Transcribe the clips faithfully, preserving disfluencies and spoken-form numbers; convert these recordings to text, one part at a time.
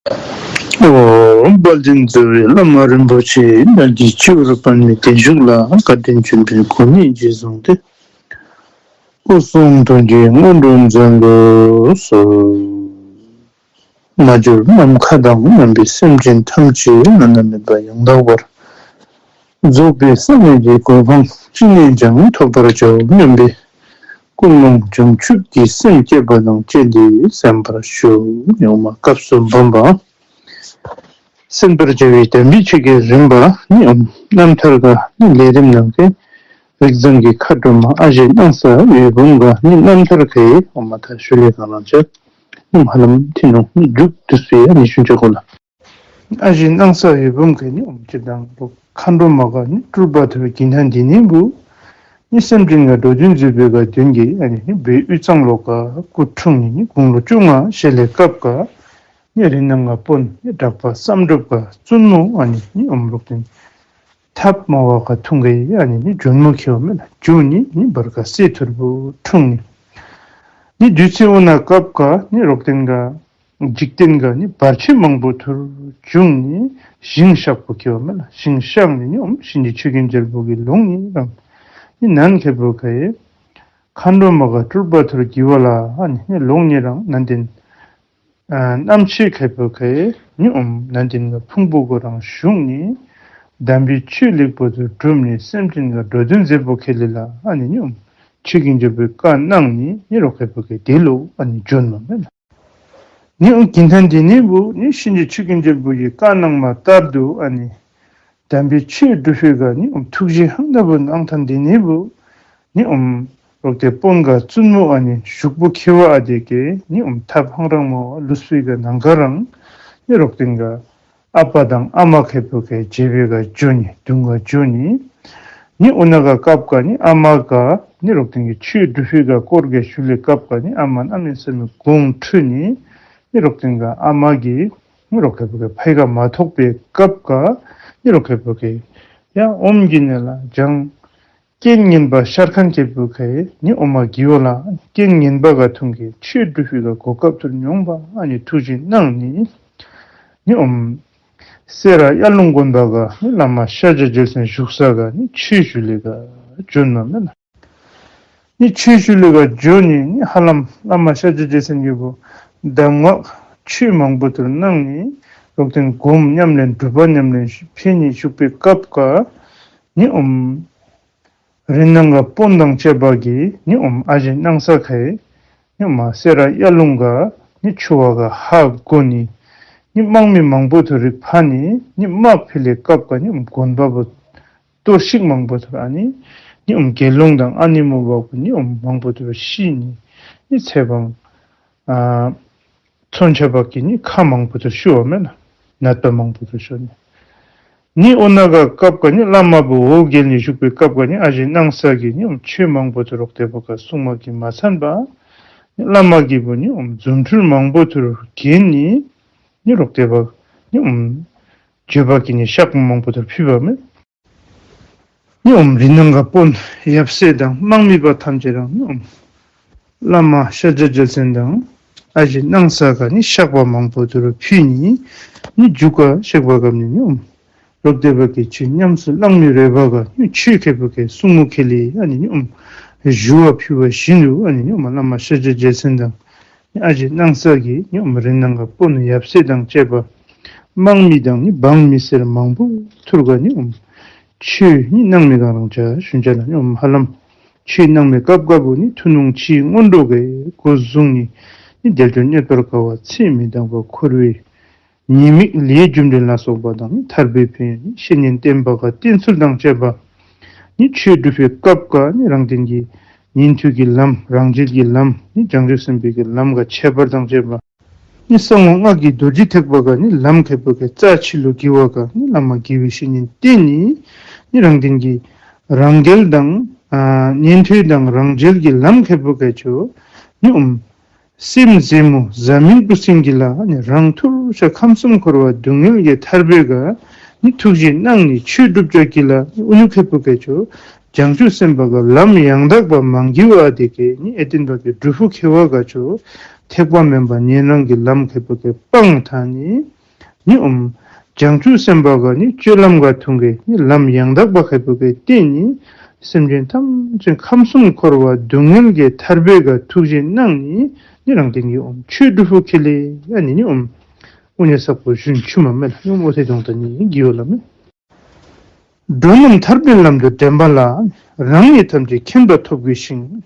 ཨོ་དཔལ་ལྡན་རྩ་བའི་བླ་མ་རིན་པོ་ཆེ་རྣམས་ཀྱི་སྤྱི་བོར་པདྨའི་བརྟན་བཞུགས་ལ་བཀའ་དྲིན་ཆེན་པོའི་གུས་ནས་རྗེས་བཟུང་སྟེ། སྐུ་གསུང་ཐུགས་ཀྱི་སྔོན་འགྲོ་མཛད་དུ་གསོལ། མ་གྱུར་ནམ་མཁའ་དང་མཉམ་པའི་སེམས་ཅན་ཐམས་ཅད་བླ་ན་མེད་པ་ཡང་དག་པར་རྫོགས་པའི་སངས་རྒྱས་ཀྱི་གོ་འཕང་ཅི་ནས་ཀྱང་ཐོབ་པར་བྱའོ་སྙམ་པའི་ཀུན་སློང་བྱང་ཆུབ་ཀྱི་སེམས་བསྐྱེད་པ་དང་བཅས་ཏེ་གསན་པར་ཞུ། ཡོངས་མ་སྐབས་སུ་བབ་པ། གསན་པར་བྱ་བའི་དམ་པའི་ཆོས་ཀྱི་རིམ་པ་ནི་རྣམ་ཐར་ག་ནི་ལས་རིམ་ནང་གི་རིགས་བཟང་གི་མཁའ་འགྲོ་མ་ཨ་ཞེ་སྣང་ས་འོད་འབུམ་ག་ནི་རྣམ་ཐར་གའི་འོ་མ་ཐ་ཞུ་ལས་གང་ལ་བྱ་ནི་ཧ་ལམ་ཐི་ནོང་མཇུག་བསྡུས་པའི་ཨ་ནི་ཤུན་ཆ་གོ་ལ། ཨ་ཞེ་སྣང་ས་འོད་འབུམ་ག་ནི་འོ་མ་སྤྱིར་བཏང་མཁའ་འགྲོ་མ་ག་ནི་སྤྲུལ་པ་ཐུབ་པའི་གིན་ཐང་འདི་ནི་བུ། ནི་སེམས་ཅན་ག་འགྲོ་དོན་མཛད་པའི་ག་དོན་གྱི་ཨ་ནི་ནི་བོད་དབུས་གཙང་ལོགས་ག་སྐུ་འཁྲུངས་ནི་ནི་དགུང་ལོ་བཅོ་ལྔ་བཞེས་ལས་སྐབས་ག་ནི་རི་ནང་ག་དཔོན་ནི་གྲགས་པ་བསམ་གྲུབ་ག་བཙུན་མོ་ཨ་ནི་ནི་འོ་མ་རོག་ཏིང་ཐབས་མ་བ་ག་ཐུང་ག་ཨ་ནི་ནི་ཇོན་མོ་ཁེ་བ་མེ་ལ་ཇོ་ནི་ནི་བར་ག་སེ་ཐུར་བུ་འཁྲུངས་ནི། ནི་དུས་ཚེ་འོ་ན་སྐབས་ག་ནི་རོག་ཏིང་ག་འཇིག་རྟེན་ག་ནི་བར་ཆད་མང་པོ་ཐུར་བྱུང་ནི་ཞིང་གཤགས་པོ་ཁེ་བ་མེ་ལ་ཞིང་གཤགས་ནི་ནི་འོ་མ་གཤིན་རྗེ་ཆོས་ཀུན་རྒྱལ་པོ་གི་ལུང་ནི་རང་ནི་ནན་ཁེ་བུ་ག་ཡེ་མཁའ་འགྲོ་མ་ག་སྤྲུལ་པ་ཐུར་གི་བ་ལ་ཨ་ནི་ནི་ལུང་ནི་རང་ནན་ཏན་ཨ་རྣམ་ཤེས་ཁེ་བུ་ག་ཡེ་ནི་འོ་མ་ནན་ཏན་ག་ཕུང་པོ་གོ་རང་བཞུགས་ནི་དམ་པའི་ཆོས་ལེགས་པོ་ཐུར་སྒྲུབ་ནི་སེམས་ཅན་ག་འགྲོ་དོན་མཛད་པོ་ཁེ་ལེ་ལ་ཨ་ནི་ནི་འོ་མ་ཆོས་ཀུན་རྒྱལ་པོའི་བཀའ་གནང་ནི་ནི་རོག་ཁེ་བུ་ག་དེ་ལུ་ཨ་ནི་ཇོན་མ་མེ་ལ། ནི་འོ་གིན་ཐང་འདི་ནི་བུ་ནི་གཤིན་རྗེ་ཆོས་ཀུན་རྒྱལ་པོ་ཡི་བཀའ་གནང་མ་ལྟར་དུ་ཨ་ནི་དམ་པའི་ཆོས་སྒྲུབ་ཤེས་ག་ནི་འོ་ཐུགས་རྗེ་ཧང་ད་བུ་གནང་ཐང་འདི་ནི་བུ་ནི་འོ་རོག་ཏེ་དཔོན་ག་བཙུན་མོ་ཨ་ནི་ཞུགས་པོ་ཁེ་བ་ཨ་དེ་གེ་ནི་འོ་ཐབས་ཧང་རང་མོ་ལུས་པོའི་ག་ནང་ག་རང་ནི་རོག་ཏིང་ག་ཨ་པ་དང་ཨ་མ་ཁེ་བུ་ག་རྗེ་བའི་ག་ཇོ་ནི་དུང་ག་ཇོ་ནི། ནི་འོ་ན་ག་སྐབས་ག་ནི་ཨ་མ་ག་ནི་རོག་ཏིང་གི་ཆོས་སྒྲུབ་ཤེས་ག་སྐོར་ག་ཞུ་ལེ་སྐབས་ག་ནི་ཨ་མ་གནམ་མེད་ས་མེད་དགུང་ཁྲོས་ནི་ནི་རོག་ཏིང་ག་ཨ་མ་གི་ནི་རོག་ཁེ་བུ་ག་ཕའི་ག་མ་ཐོགས་པའི་སྐབས་ག་ནི་རོག་ཁེ་བུ་ག་ཡ་ཨོམ་གི་ནི་ལ་ཇང་རྐྱེན་ངན་པ་ཤར་ཁན་ཁེ་བུ་ག་ཡེ་ནི་འོ་མ་གི་བ་ལ་རྐྱེན་ངན་པ་ག་ཐུང་གི་ཆོས་སྒྲུབ་ཤེས་ག་གོ་སྐབས་ཐུར་མྱོང་པ་ཨ་ནི་ཐུགས་རྗེ་གནང་ནི་ནི་འོ་མ་སེ་ར་ཡར་ལུང་དགོན་པ་ག་ནི་བླ་མ་ཤཱཀྱ་རྒྱལ་མཚན་བཞུགས་ས་ག་ནི་ཆོས་ཞུ་ལེ་ག་ཇོན་མ་མེ་ལ། ནི་ཆོས་ཞུ་ལེ་ག་ཇོ་ནི་ནི་ཧ་ལམ་བླ་མ་ཤཱཀྱ་རྒྱལ་མཚན་གི་བུ་གདམས་ངག་ཆོས་མང་པོ་ཐུར་གནང་ནི་རོག་ཏིང་སྒོམ་ཉམས་ལེན་སྒྲུབ་པ་ཉམས་ལེན་ཕེ་ནི་ཞུགས་པའི་སྐབས་ག་ནི་འོ་མ་རི་ནང་ག་དཔོན་དང་བཅས་པ་གིས་ནི་འོ་མ་ཨ་ཞེ་སྣང་ས་ག་ཡེ་ནི་འོ་མ་སེ་ར་ཡར་ལུང་ག་ནི་ཆུ་བ་ག་ཧ་གོ་ནི་ནི་དམག་མི་མང་པོ་ཐུར་རིག་ཕ་ནི་ནི་དམག་ཕེ་ལེ་སྐབས་ག་ནི་འོ་མ་དགོན་པ་བུ་གཏོར་བཤིག་མང་པོ་ཐུར་ཨ་ནི་ནི་འོ་མ་དགེ་སློང་དང་ཨ་ནི་མོ་བ་བུ་ནི་འོ་མ་མང་པོ་ཐུར་ཤི་ནི་ནི་ཚེ་འབངས་ཨ་མཚོན་ཆ་བག་གི་ནི་ཁ་མང་པོ་ཐུར་ཤོར་བ་མེ་ལ་ནད་པ་མང་པོ་ཐུར་ཤོར་ནི། ནི་འོ་ན་ག་སྐབས་ག་ནི་བླ་མ་བུ་འོ་བརྒྱལ་ནི་ཞུགས་པའི་སྐབས་ག་ནི་ཨ་ཞེ་སྣང་ས་གི་ནི་འོ་མ་ཆོས་མང་པོ་ཐུར་རོག་ཏེ་བ་ག་གསུང་མ་གི་མ་ཚན་པ། ནི་བླ་མ་གི་བུ་ནི་འོ་མ་རྫུ་འཕྲུལ་མང་པོ་ཐུར་བརྒྱལ་ནི་ནི་རོག་ཏེ་བ་ནི་འོ་མ་བརྗོད་པ་གི་ནི་བཤགས་པ་མང་པོ་ཐུར་ཕུལ་བ་མེ། ནི་འོ་མ་རི་ནང་ག་དཔོན་ཡབ་སྲས་དང་དམག་མི་པ་ཐམས་ཅད་རང་ནི་འོ་མ་བླ་མ་ཤཱཀྱ་རྒྱལ་མཚན་དང་ཨ་ཞེ་སྣང་ས་ག་ནི་བཤགས་པ་མང་པོ་ཐུར་ཕུལ་ནི་ནི་མཇུག་ག་གཤེགས་པ་གམ་ནི་ནི་འོ་མ་རོག་ཏེ་བ་གི་ཆོས་ཉམས་སུ་བླང་མི་རེ་བ་ག་ནི་ཆོས་ཁེ་བུ་ག་གསུང་མོ་ཁེ་ལེ་ཨ་ནི་ནི་འོ་མ་ཞུ་བ་ཕུལ་བ་བཞིན་དུ་ཨ་ནི་ནི་འོ་མ་བླ་མ་ཤཱཀྱ་རྒྱལ་མཚན་དང་ནི་ཨ་ཞེ་སྣང་ས་གི་ནི་འོ་མ་རི་ནང་ག་དཔོན་ཡབ་སྲས་དང་བཅས་པ་དམག་མི་དང་ནི་འབངས་མི་སེར་མང་པོ་ཐུར་ག་ནི་འོ་མ་ཆོས་ནི་གནང་མི་ག་རང་ཅ་ཞུན་ཅ་ན་ནི་འོ་མ་ཧ་ལམ་ཆོས་གནང་མི་སྐབས་སྐབས་བུ་ནི་ཐུན་མོང་ཕྱིའི་སྔོན་འགྲོ་གི་སྒོ་བཟུང་ནི་ནི་དལ་འབྱོར་རྙེད་པར་དཀའ་བ་ཚེ་མི་འདང་བ་འཁོར་བའི་ཉེས་དམིགས་ལས་རྒྱུ་འབྲས་ལ་སོགས་པ་དང་ནི་ཐར་པའི་ཕན་ཡོན་ནི་བཤེས་གཉེན་བསྟེན་པ་ག་བསྟེན་ཚུལ་དང་བཅས་པ་ནི་ཆོས་སྒྲུབ་པའི་སྐབས་ག་ནི་རང་དོན་གྱི་ཉན་ཐོས་ཀྱི་ལམ་རང་རྒྱལ་གྱི་ལམ་ནི་བྱང་ཆུབ་སེམས་དཔའི་གི་ལམ་ག་ཁྱད་པར་དང་བཅས་པ་ནི་གསང་བ་སྔགས་ཀྱི་རྡོ་རྗེ་ཐེག་པ་ག་ནི་ལམ་ཁེ་བུ་ག་རྩ་ཆེ་ལུ་གི་བ་ག་ནི་བླ་མ་དགེ་བའི་བཤེས་གཉེན་བསྟེན་ནི་ནི་རང་དོན་གྱི་རང་རྒྱལ་དང་ཨ་ཉན་ཐོས་དང་རང་རྒྱལ་གྱི་ལམ་ཁེ་བུ་ག་ཆོ་ནི་འོ་མ་སེམས་ཟད་མོ་ཟ་མིན་བུ་སྲིན་གྱི་ལ་ནི་རང་ཐུར་ཤ་ཁམས་གསུམ་འཁོར་བ་སྡུག་བསྔལ་གྱི་ཐར་པའི་ག་ནི་ཐུགས་རྗེ་གནང་ནི་ཆོས་སྒྲུབ་ཅ་གི་ལ་ནི་ཨུ་ནུ་ཁེ་བུ་ག་ཆོ་བྱང་ཆུབ་སེམས་དཔའ་ག་ལམ་ཡང་དག་པ་མང་གི་བ་དེ་ག་ནི་ཨེ་བསྟེན་པ་གི་སྒྲུབ་ཕུག་ཁེ་བ་ག་ཆོ་ཐེག་པ་དམན་པ་ཉན་རང་གི་ལམ་ཁེ་བུ་ག་སྤང་ཐ་ནི་ ནི་ཨོམ་བྱང་ཆུབ་སེམས་དཔའ་ག་ནི་སྤྱོད་ལམ་ག་ཐུགས་ཀྱི་ནི་ལམ་ཡང་དག་པ་ཁེ་པོ་གི་བརྟེན་ནི་སེམས་ཅན་ཐམས་ཅད་ཁམས་གསུམ་འཁོར་བ་སྡུག་བསྔལ་གྱི་ཐར་པའི་ག་ཐུགས་རྗེ་གནང་ནི་ནི་རང་དེང་གི་ཨོམ་ཆོས་སྒྲུབ་པོ་ཁེ་ལེ་ཨ་ནི་ནི་ཨོམ་དབུ་ནི་ས་གོ་ཞུན་ཆུ་མ་མེད་ལ་ནི་ཨོམ་ཨོ་ཐེ་དོང་ད་ནི་གི་ཡོ་ལ་མེད། འགྲོ་རྣམས་ཐར་པའི་ལམ་དུ་འདྲེན་པ་ལ། རང་ཉིད་ཐམས་ཅད་མཁྱེན་པ་ཐོབ་དགོས་ཤིང་།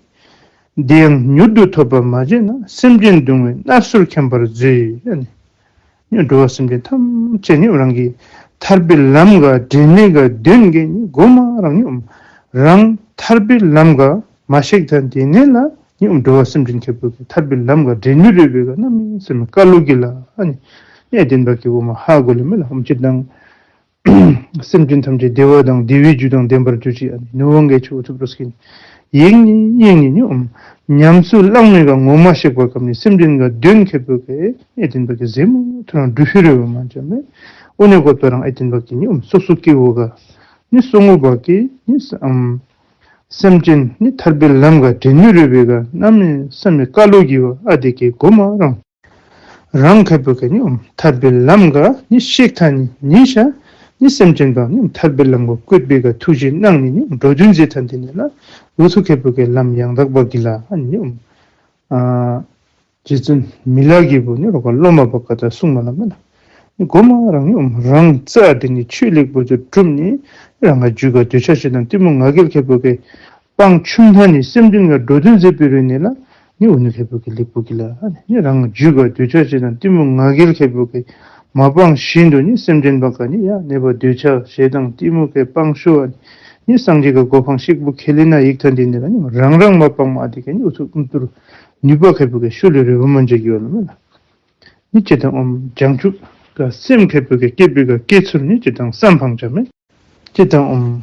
དེ་ཡང་མྱུར་དུ་ཐོབ་པར་མ་བྱས་ན། སེམས་ཅན་སྡུག་བསྔལ་མནར་སོར་མཁྱེན་པར་མཛོད། ཨ་ནི་འགྲོ་བ་སེམས་ཅན་ཐམས་ཅད་ནི་རང་གི་ཐར་པའི་ལམ་ག་འདྲེན་ནི་ག་དོན་གྱི་ནི་གོ་མ་རང་ནི་ཨོམ་རང་ཐར་པའི་ལམ་ག་མ་གཤེགས་ཐ་དེ་ནས་ལ་ནི་ཨོམ་འགྲོ་བ་སེམས་ཅན་ཁེ་པོ་གི་ཐར་པའི་ལམ་ག་འདྲེན་ནི་རེ་བའི་ག་གནམ་མེད་ས་མེད་བཀའ་སློབ་ཀྱི་ལ་ཨ་ནི་ཨེ་བདེན་པ་གི་འོ་མ་ཧ་གོ་ལེ་མེད་ལ་ཨོམ་ཅི་དང་། སེམས་ཅན་ཐམས་ཅད་བདེ་བ་དང་བདེ་བའི་རྒྱུ་དང་ལྡན་པར་གྱུར་ཅིག་ཨ་ནི་ནུ་དབང་གི་ཆུ་ཐུབ་རོ་སྐྱིན། ཡེངས་ནི་ཡེངས་ནི་ནི་ཨོམ་ཉམས་སུ་བླང་མི་ག་ངོ་མ་གཤེགས་པ་གམ་ནི་སེམས་ཅན་ག་དོན་ཁེ་པོ་གི་ཨེ་བདེན་པ་གི་ཟེ་མོ་ཐུ་རང་འགྲུ་ཧི་རེ་བ་མ་འཇམ་མེ། ཨོ་ནི་གོ་ཏོ་རང་ཨེ་བདེན་པ་གི་ནི་ཨོམ་སོ་སོ་སྐྱེ་བོ་ག་ནི་སོ་ངོ་བ་གི་ནི་ཨམ་སེམས་ཅན་ནི་ཐར་པའི་ལམ་ག་འདྲེན་ནི་རེ་བའི་ག་གནམ་མེད་ས་མེད་བཀའ་སློབ་ཀྱི་བ་ཨ་དེ་གི་གོ་མ་རང་། རང་ཁེ་པོ་གི་ནི་ཨོམ་ཐར་པའི་ལམ་ག་ནི་གཤེགས་ཐ་ནི་ཉི་ཤ་ནི་སེམས་ཅན་པ་ནི་ཨོམ་ཐར་པའི་ལམ་ག་བཀོད་པའི་ག་ཐུགས་རྗེ་གནང་ནི་ནི་ཨོམ་འགྲོ་དོན་མཛད་ཐ་དེ་ནི་ལ་འུ་ཚུ་ཁེ་པོ་གི་ལམ་ཡང་དག་པ་གི་ལ་ཨ་ནི་ཨོམ་ཨ་རྗེ་བཙུན་མི་ལ་གི་བུ་ནི་རོ་ག་སློབ་མ་བ་ག་ད་གསུང་མ་ལ་མེ་ལ། ནི་གོ་མ་རང་ནི་ཨོམ་རང་རྩ་དེ་ནི་ཆོས་ལེགས་པོ་ཚུ་སྒྲུབ་ནི་རང་ག་རྒྱུད་ག་འདོད་ཆགས་ཞེ་སྡང་གཏི་མུག་ང་རྒྱལ་ཁེ་པོ་གི་སྤང་ཆུམ་ཐ་ནི་སེམས་ཅན་ག་འགྲོ་དོན་མཛད་པའི་རོལ་ནི་ལ་ནི་ཨོ་ནི་ཁེ་པོ་གི་ལེགས་པོ་གི་ལ་ནི་རང་རྒྱུད་ག་འདོད་ཆགས་ཞེ་སྡང་གཏི་མུག་ང་རྒྱལ་ཁེ་པོ་གི་མ་སྤང་བཞིན་དུ་ནི་སེམས་ཅན་བ་ག་ནི་ཡ་ནེ་བ་འདོད་ཆགས་ཞེ་སྡང་གཏི་མུག་གི་སྤང་ཤོ་ཨ་ནི་སངས་རྒྱས་ག་གོ་འཕང་གཤེགས་པོ་ཁེ་ལེ་ན་ཡིག་ཐ་དེ་ནི་ལ་ནི་རང་རང་མ་སྤང་མ་དེ་ག་ནི་ཨུ་ཚུ་ཀུམ་ཏུར་ནུས་པ་ཁེ་པོ་གི་ཤུ་ལེ་རེ་བ་མ་འཇག་གི་ཡོད་ལ་མེ་ལ། ནི་ཅི་དང་ཨོམ་བྱང་ཆུབ་ག་སེམས་ཁེ་པོ་གི་སྐྱེ་བའི་ག་སྐྱེ་ཚུལ་ནི་ཅི་དང་བསམ་འཕང་བྱ་མེ། ཅི་དང་ཨོམ་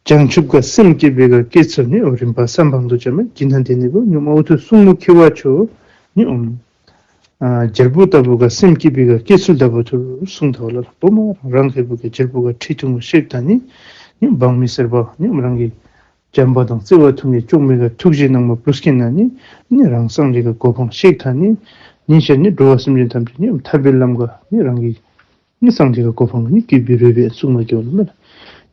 བྱང་ཆུབ་ག་སེམས་སྐྱེ་བའི་ག་སྐྱེ་ཚུལ་ནི་ཨོ་རིམ་པ་བསམ་འཕང་དུ་བྱ་མེ། ཅི་ན་དེ་ནི་བུ་ཉུ་མ་ཨུ་ཐུ་གསུང་མུ་ཁེ་བ་ཆོ་ནི་ཨོམ་ཨ་རྒྱལ་པོ་ལྟ་བུ་ག་སེམས་སྐྱེ་བའི་ག་སྐྱེ་ཚུལ་ལྟ་བུ་ཐུར་གསུང་ཐ་བ་ལ་ལ་བུ་མ་རང་ཁེ་པོ་གི་རྒྱལ་པོ་ག་ཁྲི་ཐུང་ག་གཤེགས་ཐ་ནི་ནི་འབངས་མི་སེར་བ་ནི་ཨོམ་རང་གི་བྱམས་པ་དང་བརྩེ་བ་ཐུགས་ནི་བཅོག་མི་ག་ཐུགས་རྗེ་གནང་མ་པུ་རུ་སྐྱེ་ན་ནི་ནི་རང་སངས་རྒྱས་ག་གོ་འཕང་གཤེགས་ཐ་ནི་ཉི་ཤ་ནི་འགྲོ་བ་སེམས་ཅན་ཐམས་ཅད་ནི་ཐར་པའི་ལམ་ག་ནི་རང་གི་ནི་སངས་རྒྱས་ག་གོ་འཕང་ག་ནི་བཀོད་པའི་རོལ་པའི་གསུང་མ་སྐྱོ་ལ་མེ་ལ།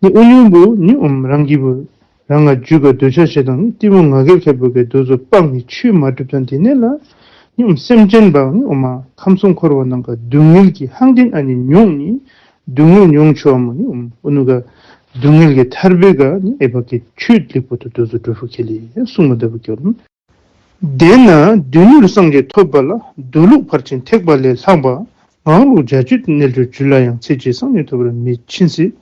ནི་ཨུ་ཉུ་བུ་ནི་ཨོམ་རང་གི་བུ་རང་ག་རྒྱུད་ག་འདོད་ཆགས་ཞེ་སྡང་ནི་གཏི་མུག་ང་རྒྱལ་ཁེ་པོ་གི་དོ་ཟོ་སྤང་ནི་ཆོས་མ་སྒྲུབ་ཐ་དེ་ནི་ལ་ནི་ཨོམ་སེམས་ཅན་བ་ནི་ཨོམ་མ་ཁམས་གསུམ་འཁོར་བ་ནང་ག་སྡུག་བསྔལ་གྱི་ཧང་ཏིན་ཨ་ནི་མྱོང་ནི་སྡུག་བསྔལ་མྱོང་ཆོ་མོ་ནི་ཨོམ་ཨུ་ནུ་ག་སྡུག་བསྔལ་གྱི་ཐར་པའི་ག་ནི་ཨེ་བ་གི་ཆོས་ལེགས་པོ་ཐུ་དོ་ཟོ་སྒྲུབ་ཕུ་ཁེ་ལེ་གསུང་མ་ལྟ་བུ་སྐྱོ་ལ། དེས་ན་དོན་གཉེར་སངས་རྒྱས་ཐོབ་པ་ལ། མདོ་ལུགས་ཕར་ཕྱིན་ཐེག་པ་ལས་ལྷག་པ། ངག་ལོག་བྱ་སྤྱོད་རྣལ་འབྱོར་རྒྱུད་ལ་ཡང་། ཚེ་གཅིག་སངས་རྒྱས་ཐོབ་པར་མི་ཕྱིན་སྲིད།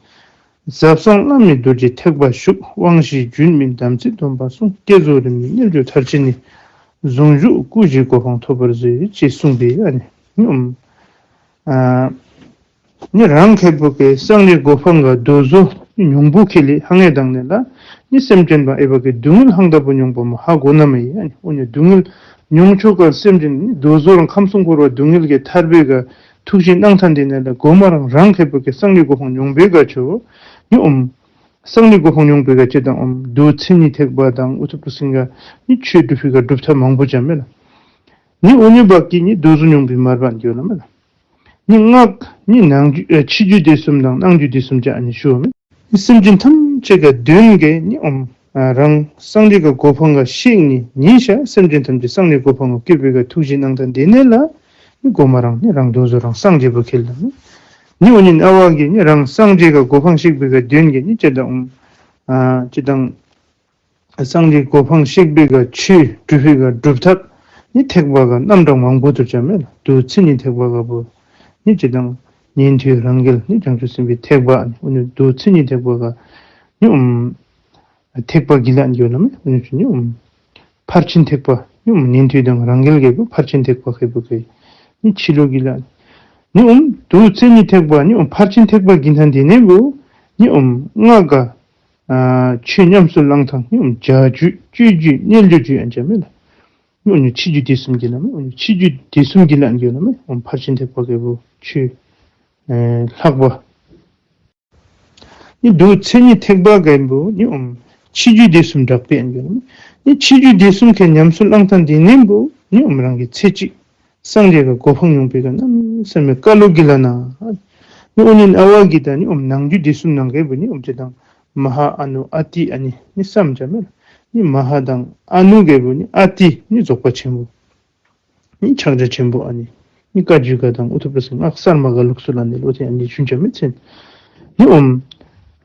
ཟབ་གསང་བླ་མེད་རྡོ་རྗེ་ཐེག་པ་ཞུགས། དབང་བཞིའི་རྒྱུད་སྨིན་དམ་ཚིག་སྡོམ་པ་བསྲུང་། བསྐྱེད་རྫོགས་རིམ་གཉིས་རྣལ་འབྱོར་མཐར་ཕྱིན་ནས། ཟུང་འཇུག་སྐུ་བཞིའི་གོ་འཕང་ཐོབ་པར་མཛོད། ཅེས་གསུངས་པས་ཨ་ནི། ཨ་ནི་རང་ཁེ་པོ་གི་སངས་རྒྱས་གོ་འཕང་ག་དོ་ཟོ་མྱོང་བུ་ཁེ་ལེ་ཧང་ངེ་དང་ནི་ལ་ནི་སེམས་ཅན་བ་ཨེ་བ་གི་སྡུག་བསྔལ་ཧང་ལྟ་བུ་མྱོང་བུ་མ་ཧ་གོ་ན་མ་ཡི་ཨ་ནི་ཨོ་ནི་སྡུག་བསྔལ་མྱོང་ཆོ་ག་སེམས་ཅན་ནི་དོ་ཟོ་རང་ཁམས་གསུམ་འཁོར་བ་སྡུག་བསྔལ་གྱི་ཐར་པའི་ག་ཐུགས་རྗེ་གནང་ཐ་དེ་ནི་ལ་གོ་མ་རང་རང་ཁེ་པོ་གི་སངས་རྒྱས་གོ་འཕང་མྱོང་བའི་ག་ཆོ་ནི་ཨོམ་སངས་རྒྱས་གོ་འཕང་མྱོང་བའི་ག་ཅི་དང་ཨོམ་མདོ་མཚན་ཉིད་ཐེག་པ་དང་ཨུ་ཐུ་པུ་སིང་ག་ནི་ཆོས་སྒྲུབ་པའི་ག་སྒྲུབ་ཐབས་མང་པོ་ཅ་མེ་ལ། ནི་ཨོ་ནི་བ་གི་ནི་དོ་ཟོ་མྱོང་བའི་མར་བ་འགྱོ་ལ་མེ་ལ། ནི་སྔགས་ནི་ནང་རྒྱུད་ཨ་ཕྱི་རྒྱུད་སྡེ་གསུམ་དང་ནང་རྒྱུད་སྡེ་གསུམ་ཅ་ཨ་ནི་ཞུ་བ་མེ། ནི་སེམས་ཅན་ཐམས་ཅད་ག་དོན་གྱི་ནི་ཨོམ་ཨ་རང་སངས་རྒྱས་ག་གོ་འཕང་ག་གཤེགས་ནི་ཉི་ཤ་སེམས་ཅན་ཐམས་ཅད་སངས་རྒྱས་གོ་འཕང་ག་བཀོད་པའི་ག་ཐུགས་རྗེ་གནང་ཐ་དེ་ནི་ལ་ནི་གོ་མ་རང་ནི་རང་དོ་ཟོ་རང་སངས་རྒྱས་པོ་ཁེ་ལ་མེ། ནི་ཨོ་ནི་ཨ་བ་གི་ནི་རང་སངས་རྒྱས་ག་གོ་འཕང་གཤེགས་པའི་ག་དོན་གྱི་ནི་ཅི་དང་ཨོམ་ཨ་ཅི་དང་སངས་རྒྱས་གོ་འཕང་གཤེགས་པའི་ག་ཆོས་སྒྲུབ་པའི་ག་སྒྲུབ་ཐབས་ནི་ཐེག་པ་ག་རྣམ་གྲངས་མང་པོ་ཐུར་ཅ་མེ་ལ། མདོ་མཚན་ཉིད་ཐེག་པ་ག་བུ་ནི་ཅི་དང་ཉན་ཐོས་རང་རྒྱལ་ནི་བྱང་ཆུབ་སེམས་དཔའི་ཐེག་པ་ནི་ཨོ་ནི་མདོ་མཚན་ཉིད་ཐེག་པ་ག་ནི་ཨོམ་ཐེག་པ་གི་ལ་འགྱོ་ལ་མེ། ཨོ་ནི་ཅི་ནི་ཨོམ་ཕར་ཕྱིན་ཐེག་པ་ནི་ཨོམ་ཉན་ཐོས་དང་རང་རྒྱལ་ག་བུ་ཕར་ཕྱིན་ཐེག་པ་ཁེ་པོ་གི་ནི་ཕྱི་ལོ་གི་ལ་ནི་ཨོམ་མདོ་མཚན་ཉིད་ཐེག་པ་ནི་ཨོམ་ཕར་ཕྱིན་ཐེག་པ་གི་ཐ་དེ་ནི་བུ་ནི་ཨོམ་སྔགས་ག་ཨ་ཆོས་ཉམས་སུ་བླང་ཐངས་ནི་ཨོམ་བྱ་རྒྱུད་སྤྱོད་རྒྱུད་རྣལ་འབྱོར་རྒྱུད་ཨན་ཅ་མེ་ལ། ནི་ཨོ་ནི་ཕྱི་རྒྱུད་སྡེ་གསུམ་གི་ལ་མེ། ཨོ་ནི་ཕྱི་རྒྱུད་སྡེ་གསུམ་གི་ལ་ཨན་གི་ལ་མེ། ཨོ་ཕར་ཕྱིན་ཐེག་པ་ག་བུ་ཆོས་ཨེ་ལྷག་པ། ནི་མདོ་མཚན་ཉིད་ཐེག་པ་ག་བུ་ནི་ཨོ་ཕྱི་རྒྱུད་སྡེ་གསུམ་དྲག་པའི་ཨན་གི་ལ་མེ། ནི་ཕྱི་རྒྱུད་སྡེ་གསུམ་ག་ཉམས་སུ་བླང་ཐ་དེ་ནི་བུ་ནི་ཨོ་རང་གི་ཚེ་གཅིག་ སངས་རྒྱས་ཀྱི་གོ་འཕང་མྱོང་བའི་གི་གནམ་མེད་ས་མེད་བཀའ་སློབ་གི་ལ་ན། ནི་ཨོ་ནི་ཨ་ཝ་གི་ད་ནི་ཨོམ་ནང་རྒྱུད་སྡེ་གསུམ་ནང་གི་བུ་ནི་ཨོམ་ཅི་དང་མ་ཧཱ་ཨ་ནུ་ཨ་ཏི་ཨ་ནི་ནི་བསམ་བྱ་མེད། ནི་མ་ཧཱ་དང་ཨ་ནུ་གི་བུ་ནི་ཨ་ཏི་ནི་རྫོགས་པ་ཆེན་པོ། ནི་ཕྱག་རྒྱ་ཆེན་པོ་ཨ་ནི། ནི་བཀའ་བརྒྱུད་ཀ་དང་ཨུ་ཐུ་པ་སི་སྔགས་གསར་མ་ག་ལུགས་སུ་ལ་ནི་ལོ་ཐེ་ཨ་ནི་ཞུན་ཅ་མི་ཚན། ནི་ཨོམ།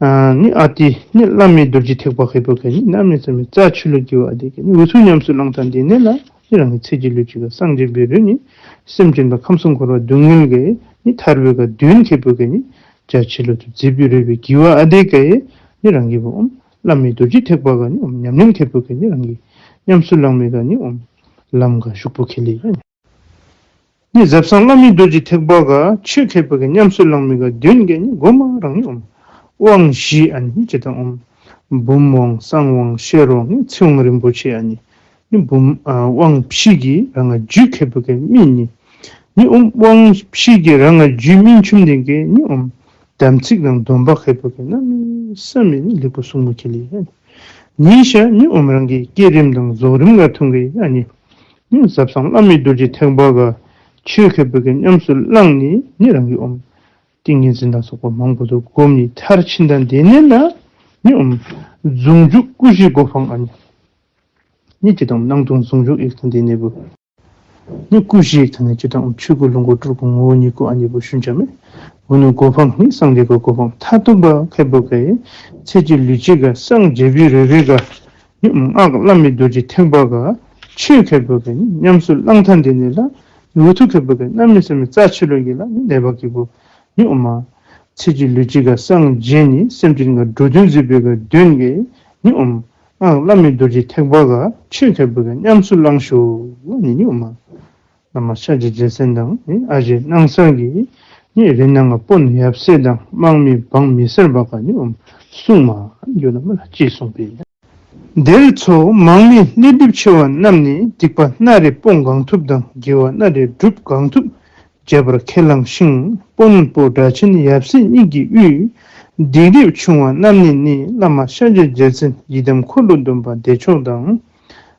ཨ་ནི་ཨ་ཏི་ནི་བླ་མེད་རྡོ་རྗེ་ཐེག་པ་ཁེ་པོ་ཀ་ནི་གནམ་མེད་ས་མེད་རྩ་ཆེ་ལོ་གི་བ་ཨ་དེ་ཀ་ནི་འུ་ཐུ་ཉམས་སུ་བླང་ཐང་དེ་ནས་ལ་ནི་རང་གི་ཚེ་གཅིག་ལུས་གཅིག་ག་སངས་རྒྱས་པའི་རོ་ནི་སེམས་ཅན་པ་ཁམས་གསུམ་འཁོར་བ་སྡུག་བསྔལ་ག་ནི་ཐར་བའི་ག་དོན་ཁེ་པོ་ཀ་ནི་རྩ་ཆེ་ལོ་ཐུ་ཛི་པི་རོ་བའི་གི་བ་ཨ་དེ་ཀ་ནི་རང་གི་བ་ཨོམ་བླ་མེད་རྡོ་རྗེ་ཐེག་པ་ག་ནི་ཨོམ་ཉམས་ལེན་ཁེ་པོ་ཀ་ནི་རང་གི་ཉམས་སུ་བླང་མི་ག་ནི་ཨོམ་ལམ་ག་ཞུགས་པོ་ཁེ་ལི་ཡ་ནི། ནི་ཟབ་གསང་བླ་མེད་རྡོ་རྗེ་ཐེག་པ་ག་ཆོས་ཁེ་པོ་ཀ་ཉམས་སུ་བླང་མི་ག་དོན་ག་ནི་གོ་མ་རང་ནི་ཨོམ་དབང་བཞི་ཨ་ནི་ཅི་དང་ཨོམ་བུམ་དབང་གསང་དབང་ཤེར་དབང་ནི་ཚེ་དབང་རིན་པོ་ཆེ་ཨ་ནི། ནི་བུམ་ཨ་དབང་བཞི་གི་རང་ང་རྒྱུད་ཁེ་པོ་ཀ་སྨིན་ནི། ནི་ཨོམ་དབང་བཞི་གི་རང་ང་རྒྱུད་སྨིན་ཆུམ་དེ་ག་ནི་ཨོམ་དམ་ཚིག་དང་སྡོམ་པ་ཁེ་པོ་ཀ་གནམ་མེད་ས་མེད་ནི་ལེགས་པོ་སྲུང་མོ་ཁེ་ལི་ཡ་ནི། ཉིན་ཞག་ནི་ཨོམ་རང་གི་བསྐྱེད་རིམ་དང་རྫོགས་རིམ་ག་ཐུང་གི་ཨ་ནི། ནི་ཟབ་གསང་བླ་མེད་རྡོ་རྗེ་ཐེག་པ་ག་ཆོས་ཁེ་པོ་ཀ་ཉམས་སུ་བླངས་ནི་ནི་རང་གི་ཨོམ་ཏིང་ངེ་འཛིན་ལ་སོགས་པ་མང་པོ་དུ་སྒོམ་ནི་མཐར་ཕྱིན་དང་དེ་ནས་ལ་ནི་ཨོམ་ཟུང་འཇུག་སྐུ་བཞིའི་གོ་འཕང་ཨ་ནི། ནི་ཅི་དང་སྣང་སྟོང་ཟུང་འཇུག་ཡིག་དང་དེ་ནས་བུ། ནི་སྐུ་བཞི་ཡིག་དང་ནི་ཅི་དང་ཨོམ་ཆོས་སྐུ་ལོངས་སྐུ་སྤྲུལ་སྐུ་ངོ་བོ་ཉིད་སྐུ་ཨ་ནི་བུ་ཞུན་ཅ་མི། འོ་ནི་གོ་འཕང་ནི་སངས་རྒྱས་ཀྱི་གོ་འཕང་མཐར་ཐུག་པ་ཁེ་པོ་ཀ་ཡི་ཚེ་གཅིག་ལུས་གཅིག་ག་སངས་རྒྱས་པའི་རོ་བའི་ག་ནི་ཨོམ་སྔགས་བླ་མེད་རྡོ་རྗེ་ཐེག་པ་ག་ཆོས་ཁེ་པོ་ཀ་ནི་ཉམས་སུ་བླང་ཐང་དེ་ནས་ལ་ནི་འུ་ཐུ་ཁེ་པོ་ཀ་གནམ་མེད་ས་མེད་རྩ་ཆེ་ལོ་གི་ལ་ནི་ལེགས་པ་གི་བུ། ནི་ཨོ་མ། ཚེ་གཅིག་ལུས་གཅིག་ག་སངས་རྒྱས་ནི་སེམས་ཅན་ག་འགྲོ་དོན་མཛད་པའི་ག་དོན་ག་ནི་ཨོ་མ། སྔགས་བླ་མེད་རྡོ་རྗེ་ཐེག་པ་ག་ཆོས་ཁེ་པོ་ཀ་ཉམས་སུ་བླང་ཤོག་ནི་ནི་ཨོ་མ། བླ་མ་ཤཱཀྱ་རྒྱལ་མཚན་དང་ནི་ཨ་ཞེ་སྣང་ས་གི་ནི་རི་ནང་ག་དཔོན་ཡབ་སྲས་དང་དམག་མི་འབངས་མི་སེར་བ་ག་ནི་ཨོ་མ་གསུང་མ་ཡོད་ལ་མ་ལ་ཅི་གསུངས་པས། དེར་འཚོགས་མང་མི་ལས་སྒྲིབ་ཆེ་བ་རྣམས་ནི། སྡིག་པ་སྣ་རེ་སྤོང་གང་ཐུབ་དང་། དགེ་བ་སྣ་རེ་སྒྲུབ་གང་ཐུབ་བྱེད་པར་ཁས་བླངས་ཤིང་། དཔོན་པོ་སྒྲ་ཆེན་ཡབ་སྲས་གཉིས་ཀྱི་དབུས། སྡིག་སྒྲིབ་ཆུང་བ་རྣམས་ནི་ནི། བླ་མ་ཤཱཀྱ་རྒྱལ་མཚན་ཡི་དམ་འཁོར་ལོ་སྡོམ་པ་བདེ་མཆོག་དང་།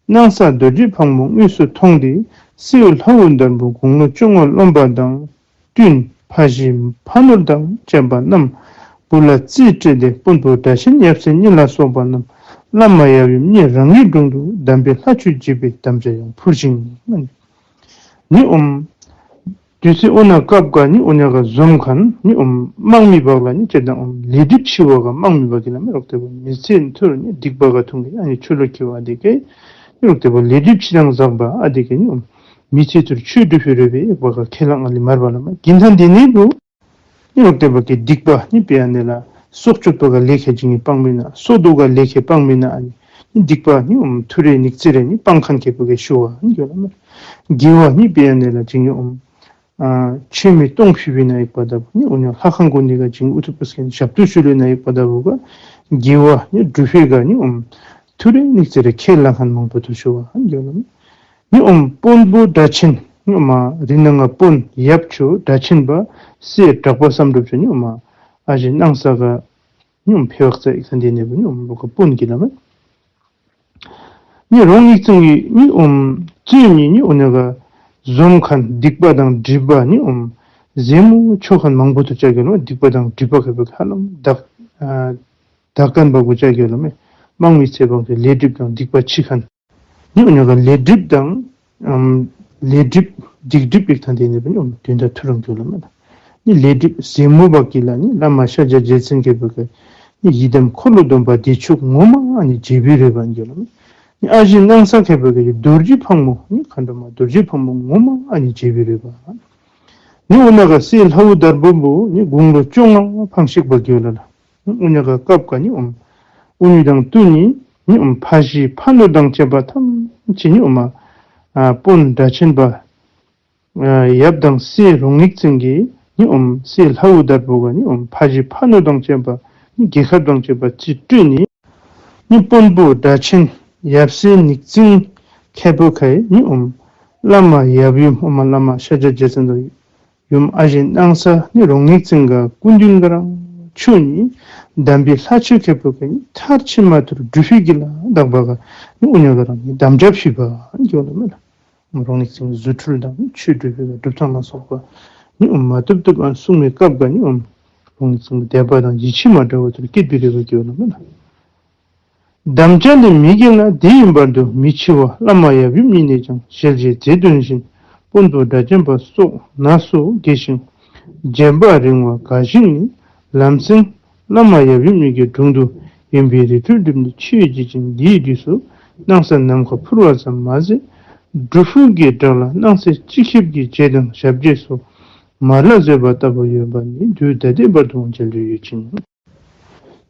སྣང་ས་རྡོ་རྗེ་ཕག་མོ་དངོས་སུ་མཐོང་སྟེ། གསེར་ལྷ་འོད་འདར་པོ་དགུང་ལོ་བཅོ་ལྔ་རློམ་པ་དང་། བསྟུན་ཕ་བཞི་ཕ་ནོར་དང་བཅས་པ་རྣམས་བུ་ལ་རྩིས་སྤྲད་དེ་དཔོན་པོ་སྒྲ་ཆེན་ཡབ་སྲས་གཉིས་ལ་སོགས་པ་རྣམས་བླ་མ་ཡབ་ཡུམ་གཉིས་རང་གི་དྲུང་དུ་དམ་པའི་ལྷ་ཆོས་བགྱིས་པའི་དམ་བཅའ་ཡང་ཕུལ་ཞིང་། ནི་ཨོམ། དུས་ཚོད་ཨོ་ན་སྐབས་ག་ནི་ཨོ་ན་ག་འཛོམས་མཁན་ནི་ཨོམ་དམག་མི་བག་ལ་ནི་ཅེ་དང་ཨོམ་ལས་སྒྲིབ་ཆེ་བ་ག་དམག་མི་བག་གི་ལ་མི་རོགས་དེ་བ་མི་ཚེ་མཐོར་ནི་སྡིག་པ་ག་ཐུང་གི་ཨ་ནི་ཆོས་ལོ་ཁེ་བ་དེ་གའི་ནི་རོགས་དེ་བ་ལས་སྒྲིབ་ཆེ་དང་བཟག་པ་ཨ་དེ་གའི་ནི་ཨོམ་མི་ཚེ་ཐུར་ཆོས་སྒྲུབ་ཕི་རོལ་པའི་ཡེག་པ་ག་ཁས་བླངས་ཨ་ལི་མར་བ་ལ་མ་གིན་ཐང་དེ་ནི་བུ། ནི་རོགས་དེ་བ་གི་སྡིག་པ་ནི་པེ་ཨ་ནི་ལ་སྲོག་གཅོད་པ་ག་ལས་ཁེ་ཇི་ནི་སྤང་མི་ན་སྲོག་དུ་ག་ལས་ཁེ་སྤང་མི་ན་ཨ་ནི་ནི་སྡིག་པ་ནི་ཨོམ་ཐུ་རེ་ཉིག་ཙེ་རེ་ནི་སྤང་མཁན་ཁེ་བུ་གི་ཤུ་བ་ནི་ཡོད་ལ་མ། དགེ་བ་ནི་པེ་ཨ་ནི་ལ་ཇི་ནི་ཨོམ། ཨ་ཆོས་མི་སྟོང་ཕི་བི་ན་ཡེག་པ་ད་བུ་ནི་ཨོ་ནི་ལྷ་ཁང་གོ་ནི་ག་ཇི་ནི་ཨུ་ཐུ་པ་སི་ཀན་ཞབས་ཏུ་ཞུ་ལེ་ན་ཡེག་པ་ད་བུ་ག་དགེ་བ་ནི་སྒྲུབ་ཕི་ག་ནི་ཨོམ། ཐུ་རེ་ཉིག་ཙེ་རེ་ཁས་བླངས་མཁན་མང་པོ་ཐུ་ཤུ་བ་ཨ་ནི་ཡོད་ལ་མ། ནི་ཨོམ་དཔོན་པོ་སྒྲ་ཆེན་ནི་ཨོམ་རི་ནང་ང་དཔོན་ཡབ་ཆོས་སྒྲ་ཆེན་པ་སྲས་གྲགས་པ་བསམ་གྲུབ་ཆོས་ནི་ཨོམ་ཨ་ཞེ་སྣང་ས་ག་ནི་ཨོམ་ཕེ་བག་ཙ་ཡེག་ས་འདི་ནི་བུ་ནི་ཨོམ་བུ་ག་དཔོན་གི་ལ་མ། ནི་རོང་ཉིག་ཙིང་གི་ནི་ཨོམ་རྩོད་ནི་ནི་ཨོ་ནི་ག་འཛོམས་མཁན་སྡིག་པ་དང་སྒྲིབ་པ་ནི་ཨོམ་ཟེ་མོ་ཆོ་མཁན་མང་པོ་ཐུ་ཅ་གི་ལ་མ་སྡིག་པ་དང་སྒྲིབ་པ་ཁེ་བུ་ཧ་ལམ་དག་ཨ་དག་མཁན་བ་གུ་ཅ་གི་ལ་མ་དམག་མི་ཚེ་བང་ཚེ་ལས་སྒྲིབ་དང་སྡིག་པ་ཆེ་མཁན། ནི་ཨོ་ནི་ག་ལས་སྒྲིབ་དང་ཨམ་ལས་སྒྲིབ་སྡིག་སྒྲིབ་ཡེག་ཐང་དེ་ནི་བུ་ནི་ཨོམ་དོན་དག་ཐུ་རང་གི་ལ་མ་ལ། ནི་ལས་སྒྲིབ་ཟེ་མོ་བག་གི་ལ་ནི་བླ་མ་ཤཱཀྱ་རྗེ་བཙུན་ཁེ་བུ་ག་ནི་ཡི་དམ་འཁོར་ལོ་སྡོམ་པ་བདེ་མཆོག་ངོ་མ་ཨ་ནི་བྱེད་པའི་རོལ་པ་ཨིན་གི་ལ་མ། ནི་ཨ་ཞེ་སྣང་ས་ཁེ་བུ་ག་རྡོ་རྗེ་ཕག་མོ་ནི་མཁའ་འགྲོ་མ་རྡོ་རྗེ་ཕག་མོ་ངོ་མ་ཨ་ནི་བྱེད་པའི་རོལ་པ། ནི་ཨོ་ན་ག་གསེར་ལྷ་འོད་འདར་པོ་བུ་ནི་དགུང་ལོ་བཅོ་ལྔ་འཕང་ཞིག་པ་གི་ལ་ལ། ཨོ་ཉ་ག་སྐབས་ག་ནི་ཨོམ། ཨུ་ཉུ་དང་ཏུ་ནི་ནི་ཨོམ་ཕ་བཞི་ཕ་ནོར་དང་བཅས་པ་ཐམས་ཅད་ནི་ཨོམ་ཨ་དཔོན་སྒྲ་ཆེན་པ་ཡབ་དང་སྲས་རོང་ཉིག་ཙིང་གི་ནི་ཨོམ་གསེར་ལྷ་འོད་འདར་པོ་ག་ནི་ཨོམ་ཕ་བཞི་ཕ་ནོར་དང་བཅས་པ་ནི་རྒྱལ་ཁབ་དང་བཅས་པ་རྩིས་སྤྲོད་ནི་ནི་དཔོན་པོ་སྒྲ་ཆེན་ཡབ་སྲས་ཉིག་ཙིང་ཁེ་པོ་ཁའི་ནི་ཨོམ་བླ་མ་ཡབ་ཡུམ་ཨོམ་བླ་མ་ཤཱཀྱ་རྗེ་བཙུན་དང་ཡུམ་ཨ་ཞེ་སྣང་ས་ནི་རོང་ཉིག་ཙིང་ག་སྐུ་མདུན་ག་རང་ཆོས་ནི་དམ་པའི་ལྷ་ཆོས་ཁེ་པོ་ཁའི་ནི་མཐར་ཕྱིན་མ་ཐུར་སྒྲུབ་ཕི་གི་ལ་དག་པ་ག་ནི་ཨོ་ཉ་ག་རང་ནི་དམ་བཅའ་ཕི་བ་ཨིན་གི་ལ་མ་ལ། རོང་ནིག་ཚིང་རྫུ་འཕྲུལ་དང་ཆོས་སྒྲུབ་པའི་སྒྲུབ་ཐངས་ལ་སོགས་པ་ནི་ཨོམ་མ་བཏུབ་བཏུབ་ཨ་གསུང་མི་སྐབས་ག་ནི་ཨོམ་རོང་ནིག་ཚིང་དད་པ་དང་ཡིད་ཆེས་མ་འདྲ་བ་ཚུ་སྐྱེད་པའི་རེ་བ་སྐྱེ་བ་ལ་མེན་ན། དམ་བཅའ་ལས་མི་འགལ་ན་དེ་ཡིན་བར་དུ་མི་འཆི་བ། བླ་མ་ཡབ་ཡུམ་གཉིས་ནས་ཀྱང་ཞལ་བཞེས་མཛད་དོན་བཞིན། དཔོན་པོ་སྒྲ་གཅན་པ་སོགས་ན་སོ་རྒས་ཤིང་རྒྱན་པ་རིང་བ་དགའ་ཞིང་ནི། ལམ་སེང་བླ་མ་ཡབ་ཡུམ་གཉིས་ཀྱི་དྲུང་དུ་ཡོན་པོའི་རི་ཁྲོད་བསྒྲིམས་ནས་ཆོས་བགྱིད་ཅིང་འདིའི་དུས་སུ་སྣང་ས་ནམ་མཁའ་འཕུར་བ་ཙམ་མ་ཟད། སྒྲུབ་ཕུག་གི་བྲག་ལ་སྣང་གསལ་གཅིག་ཤེས་ཀྱི་རྗེས་དང་ཞབས་རྗེས་སུ་མ་ལ་བཟོད་པ་ལྟ་བུ་ཡོད་པ་ནི་དུས་ད་ལྟའི་བར་དུའང་མཇལ་རྒྱུ་ཡོད་ཅིང་།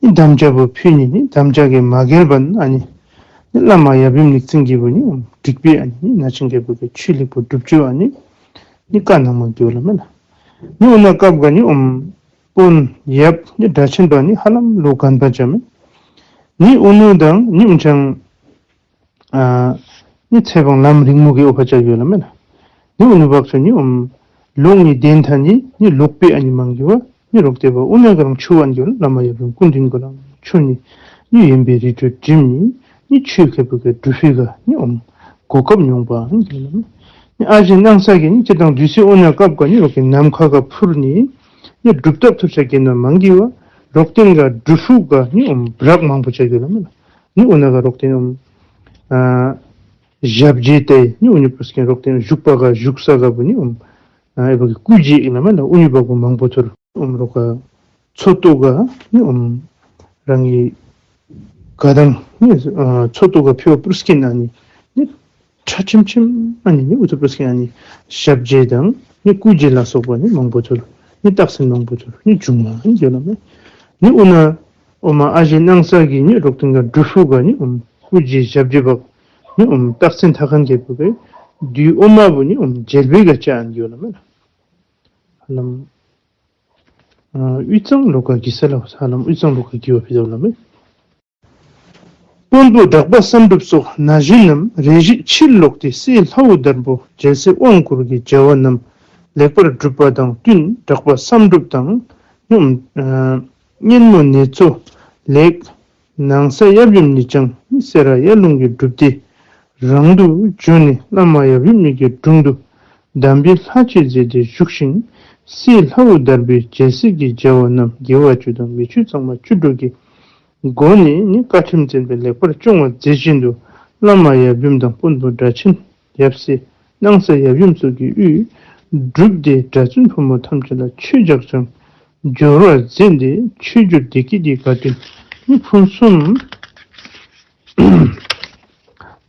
ནི་དམ་བཅའ་བུ་ཕུལ་ནི་ནི་དམ་བཅའ་གི་མ་འགལ་བ་ནི་ཨ་ནི། ནི་བླ་མ་ཡབ་ཡུམ་ནིག་ཚིང་གི་བུ་ནི་ཨོམ་འགྲིག་པའི་ཨ་ནི་ནི་ན་ཆེན་གི་བུ་གི་ཆོས་ལེགས་པོ་སྒྲུབ་བཅུག་ཨ་ནི། ནི་བཀའ་གནང་མ་གི་བ་ལ་མེན་ན། ནི་ཨོ་ན་སྐབས་ག་ནི་ཨོམ་དཔོན་ཡབ་ནི་སྒྲ་ཆེན་པ་ནི་ཧ་ལམ་ལོ་རྒན་པ་ཅ་མེན། ནི་ཨོ་ནུ་དང་ནི་ཨོམ་ཆང་ཨ་ནི་ཚེ་དཔང་ལམ་རིང་མོ་གི་ཨོ་ཕ་ཅ་གི་བ་ལ་མེན་ན། ནི་ཨོ་ནུ་བག་ཆོ་ནི་ཨོམ་ལོག་ནི་དེན་ཐ་ནི་ནི་ལོག་པའི་ཨ་ནི་མང་གི་བ་ནི་རོག་ཏེ་བ་ཨོ་ན་ག་རང་ཆུ་བ་ཨ་ནི་གི་བ་ལ་བླ་མ་ཡབ་ཡུམ་སྐུ་མདུན་ག་རང་ཆུ་ནི་ནི་ཡོན་པོའི་རི་ཁྲོད་བསྒྲིམས་ནི་ནི་ཆོས་ཁེ་པུ་གི་སྒྲུབ་ཕུག་ག་ནི་ཨོམ་གོ་སྐབས་མྱོང་པ་ཨ་ནི་གི་བ་ལ་མེན་ན། ནི་ཨ་ཞེ་སྣང་ས་གི་ནི་སྤྱིར་བཏང་དུས་ཚོད་ཨོ་ན་སྐབས་ག་ནི་རོག་གི་ནམ་མཁའ་ག་འཕུར་ནི་ནི་སྒྲུབ་ཐབས་ཐུབ་ཆ་གི་ན་མང་གི་བ་རོག་ཏེན་ག་སྒྲུབ་ཕུག་ག་ནི་ཨོམ་བྲག་མང་པོ་ཆ་གི་བ་ལ་མེན་ན། ནི་ཨོ་ན་ག་རོག་ཏེན་ཨོམ་ཨ་ཞབས་རྗེས་ཏེ་ནི་ཨོ་ནི་པུས་ཀིན་རོག་ཏེན་བཞུགས་པ་ག་བཞུགས་ས་ག་བུ་ནི་ཨོམ་ཨ་ཨེ་བ་གི་སྐུ་རྗེས་ཨིན་ན་མེན་ན་ཨོ་ནི་བ་གུ་མང་པོ་ཐུར་ཨོམ་རོག་ག་མཚོ་ཏོ་ག་ནི་ཨོམ་རང་གི་ག་དང་ནི་ཨ་མཚོ་ཏོ་ག་ཕི་བ་པུས་ཀིན་ཨ་ནི་ནི་ཁྲ་ཆེམ་ཆེམ་ཨ་ནི་ནི་ཨུ་ཐུ་པུས་ཀིན་ཨ་ནི་ཞབས་རྗེས་དང་ནི་སྐུ་རྗེས་ལ་སོགས་པ་ནི་མང་པོ་ཐུར་ནི་རྟགས་མཚན་མང་པོ་ཐུར་ནི་བྱུང་བ་ཨ་ནི་གི་བ་ལ་མེན་ན། ནི་ཨོ་ན་ཨོ་མ་ཨ་ཞེ་སྣང་ས་གི་ནི་རོག་ཏེན་ག་སྒྲུབ་ཕུག་ག་ནི་ཨོམ་སྐུ་རྗེས་ཞབས་རྗེས་བག་ནི་ཨོམ་རྟགས་མཚན་ཐ་ཁན་ཁེ་པུ་གི་དུས་ཨོ་མ་བུ་ནི་ཨོམ་མཇལ་བེ་ག་ཅ་ཨ་ནི་གི་བ་ལ་མེན་ན། ཧ་ལམ་ཨ་དབུས་གཙང་ལོགས་ཀ་གི་ས་ལ་ཧ་ལམ་དབུས་གཙང་ལོགས་ཀ་གི་བ་ཕི་ད་བ་ལ་མེན་ན། དཔོན་པོ་གྲགས་པ་བསམ་གྲུབ་སོགས་ན་གཞོན་རྣམས་རེ་ཞིག་ཕྱིར་ལོག་སྟེ་སྲས་ལྷ་བུ་དར་པོ་རྒྱལ་སྲས་དབང་བསྐུར་གྱི་བྱ་བ་རྣམས་ལེགས་པར་བསྒྲུབས་པ་དང་བསྟུན་གྲགས་པ་བསམ་གྲུབ་དང་སྙན་མོ་ནེ་ཙོ་ལེགས་ནང་ས་ཡབ་ཡུམ་ནི་ཀྱང་སེ་ར་ཡར་ཀླུང་གི་སྒྲུབ་སྡེ་རང་དུ་བྱོན་ནས་བླ་མ་ཡབ་ཡུམ་གཉིས་ཀྱི་དྲུང་དུ་དམ་པའི་ལྷ་ཆོས་མཛད་དེ་བཞུགས་ཤིང་། སྲས་ལྷ་བུ་དར་པོའི་རྒྱལ་སྲིད་ཀྱི་བྱ་བ་རྣམས་དགེ་བ་བཅུ་དང་མི་ཆོས་གཙང་མ་བཅུ་དྲུག་གི་སྒོ་ནས་ནི་བཀའ་ཁྲིམས་བཙན་པོས་ལེགས་པར་སྐྱོང་བ་མཛད་བཞིན་དུ་བླ་མ་ཡབ་ཡུམ་དང་དཔོན་པོ་སྒྲ་ཆེན་ཡབ་སྲས་སྣང་ས་ཡབ་ཡུམ་སོགས་ཀྱི་དབུས་སྒྲུབ་སྡེ་གྲྭ་བཙུན་ཕོ་མོ་ཐམས་ཅད་ལ་ཆོས་རྒྱགས་ཤིང་སྦྱོར་བ་མཛད་དེ་ཆོས་རྒྱུད་བདེ་སྐྱིད་ཀྱི་དགའ་སྟོན་ནི་ཕུན་སུམ་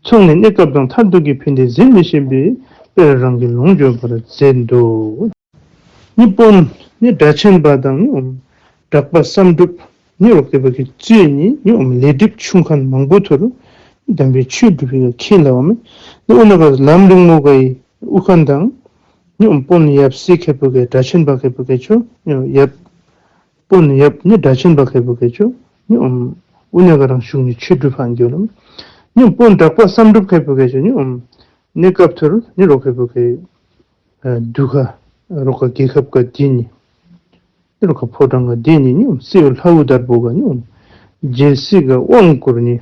ཚོགས་ནས་གནས་སྐབས་དང་མཐར་ཐུག་གི་ཕན་བདེ་ཟད་མི་ཤེས་པའི་དཔལ་རང་གི་ལོངས་སྤྱོད་པར་མཛད་དོ། ནི་དཔོན་ནི་སྒྲ་ཆེན་པ་དང་ནི་ཨོམ་གྲགས་པ་བསམ་གྲུབ་ནི་རོག་ཏེ་བ་གི་གཙོས་ནི་ནི་ཨོམ་ལས་སྒྲིབ་ཆུང་ཁན་མང་པོ་ཐུར་དམ་པའི་ཆོས་སྒྲུབ་པའི་ཁེ་ལ་བ་མེན་ན། ནི་ཨོ་ན་ག་ལམ་རིང་མོ་ག་ཡི་དབུ་ཁན་དང་ནི་ཨོམ་དཔོན་ཡབ་སྲས་ཁེ་པུ་གི་སྒྲ་ཆེན་པ་ཁེ་པུ་གི་ཆོ་ཡབ་དཔོན་ཡབ་ནི་སྒྲ་ཆེན་པ་ཁེ་པུ་གི་ཆོ་ནི་ཨོམ་ཨུ་ནེ་ག་རང་ཞུགས་ནི་ཆོས་སྒྲུབ་ཕན་གི་ལ་མེན་ན། ནི་དཔོན་གྲགས་པ་བསམ་གྲུབ་ཁེ་པུ་གི་ཆོ་ནི་ཨོམ་གནས་སྐབས་ཐུར་ནི་རོག་ཁེ་པུ་གི་ཨ་དུ་ཁ་རོག་ཁ་རྒྱལ་ཁབ་ག་དེ་ནི་ནི་རོག་ཁ་ཕོ་བྲང་ག་དེ་ནི་ནི་ཨོམ་སྲས་ལྷ་བུ་དར་པོ་ག་ནི་ཨོམ་རྒྱལ་སྲིད་ག་དབང་བསྐུར་ནི་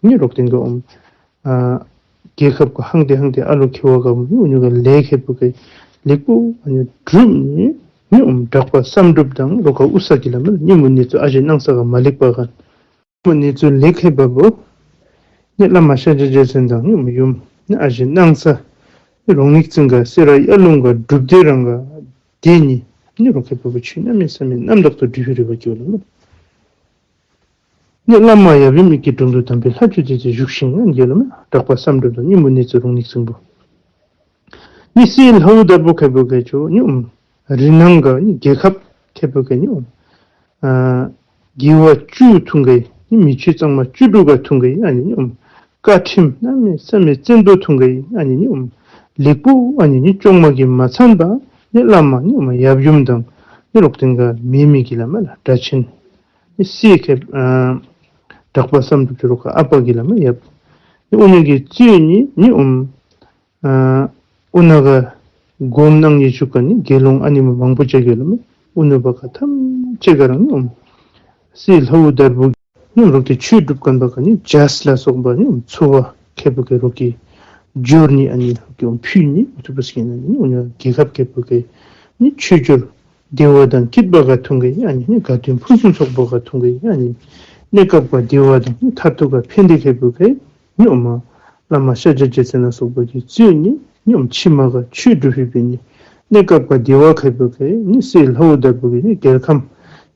ནི་རོག་ཏེན་ག་ཨོམ་ཨ་རྒྱལ་ཁབ་ག་ཧང་ཏེ་ཧང་ཏེ་ཨ་ལོ་ཁེ་བ་ག་མི་ཨུ་ནུ་ག་ལས་ཁེ་པུ་གི་ལེགས་པོ་ཨ་ནི་སྒྲུབ་ནི་ནི་ཨོམ་གྲགས་པ་བསམ་གྲུབ་དང་རོག་ཁ་དབུ་ས་གི་ལ་མེན་ན་ནི་མོ་ནི་ཚུ་ཨ་ཞེ་སྣང་ས་ག་མ་ལེགས་པ་ག་ནི་མོ་ནི་ཚུ་ལེགས་ཁེ་པ་བུ་ནི་བླ་མ་ཤཱཀྱ་རྗེ་བཙུན་དང་ནི་ཨོམ་ཡུམ་ནི་ཨ་ཞེ་སྣང་ས་ནི་རོང་ནིག་ཚིང་ག་སེ་ར་ཡར་ཀླུང་ག་སྒྲུབ་སྡེ་རང་ག་དེ་ནི་ནི་རོག་ཁེ་པུ་ཆོས་རྣམ་སྨིན་རྣམ་དག་ཏུ་སྒྲུབ་པའི་རེ་བ་སྐྱེ་བ་ལ་མེན་ན། ནི་བླ་མ་ཡབ་ཡུམ་གཉིས་ཀྱི་དྲུང་དུ་དམ་པའི་ལྷ་ཆོས་མཛད་དེ་བཞུགས་ཤིང་ཨ་ནི་གི་ལ་མེན་ན་གྲགས་པ་བསམ་གྲུབ་དང་ནི་མོ་ནི་ཚུ་རོང་ནིག་ཚིང་པོ། ནི་སྲས་ལྷ་བུ་དར་པོ་ཁེ་པུ་གི་ཆོ་ནི་ཨོམ་རི་ནང་ག་ནི་རྒྱལ་ཁབ་ཁེ་པུ་གི་ནི་ཨོམ་ཨ་དགེ་བ་བཅུ་ཐུང་གི་ནི་མི་ཆོས་གཙང་མ་བཅུ་དྲུག་ག་ཐུང་གི་ཨ་ནི་ནི་ཨོམ་བཀའ་ཁྲིམས་གནམ་མེད་ས་མེད་བཙན་པོ་ཐུང་གི་ཨ་ནི་ནི་ཨོམ་ལེགས་པོ་ཨ་ནི་ནི་སྐྱོང་མ་གི་མ་ཚང་པ་ནི་བླ་མ་ནི་ཨོམ་ཡབ་ཡུམ་དང་ནི་རོག་ཏེན་ག་མེ་མེ་གི་ལ་མེན་ན་སྒྲ་ཆེན་ནི་སྲས་ཁེ་ཨ་གྲགས་པ་བསམ་གྲུབ་ཀྱི་རོག་ཁ་ཨ་པ་གི་ལ་མེན་ན་ཡབ་ནི་ཨུ་ནུ་གི་གཙོས་ནི་ནི་ཨོམ་ཨ་ཨུ་ནུ་ག་སྒོམ་གནང་ནི་བཞུགས་ཁན་ནི་དགེ་སློང་ཨ་ནི་མོ་མང་པོ་ཆ་གི་ལ་མེན་ན་ཨུ་ནུ་བ་ག་ཐམས་ཅད་ག་རང་ནི་ཨོམ་སྲས་ལྷ་བུ་དར་པོ་ནི་རོག་ཏེ་ཆོས་སྒྲུབ་ཁན་པ་ག་ནི་ཇཱས་ལ་སོགས་པ་ནི་ཨོམ་ཚོ་བ་ཁེ་པུ་གི་རོག་གི་ འབྱོར་ནི་ཨ་ནི་ལྷག་གི་འོང་ཕུལ་ནི་འུ་ཐུ་པ་སྐྱེ་ན་ནི་འུ་ཉོ་རྒྱལ་ཁབ་ཁེ་པོ་ཀེ་ནི་ཆོས་འབྱོར་བདེ་བ་དང་སྐྱིད་པ་ག་ཐུང་གེ་ཨ་ནི་ནི་དགའ་སྟོན་ཕུན་སུམ་ཚོགས་པ་ག་ཐུང་གེ་ཨ་ནི་གནས་སྐབས་ག་བདེ་བ་དང་ནི་མཐར་ཐུག་ག་ཕན་བདེ་ཁེ་པོ་ཀེ་ནི་འོ་མ་བླ་མ་ཤཱཀྱ་རྗེ་བཙུན་ལ་སོགས་པ་གི་གཙོས་ནི་ནི་འོ་མ་ཕྱི་མ་ག་ཆོས་སྒྲུབ་ཕུལ་བའི་ནི་གནས་སྐབས་ག་བདེ་བ་ཁེ་པོ་ཀེ་ནི་སྲས་ལྷ་བུ་དར་པོ་གི་ནི་རྒྱལ་ཁམས་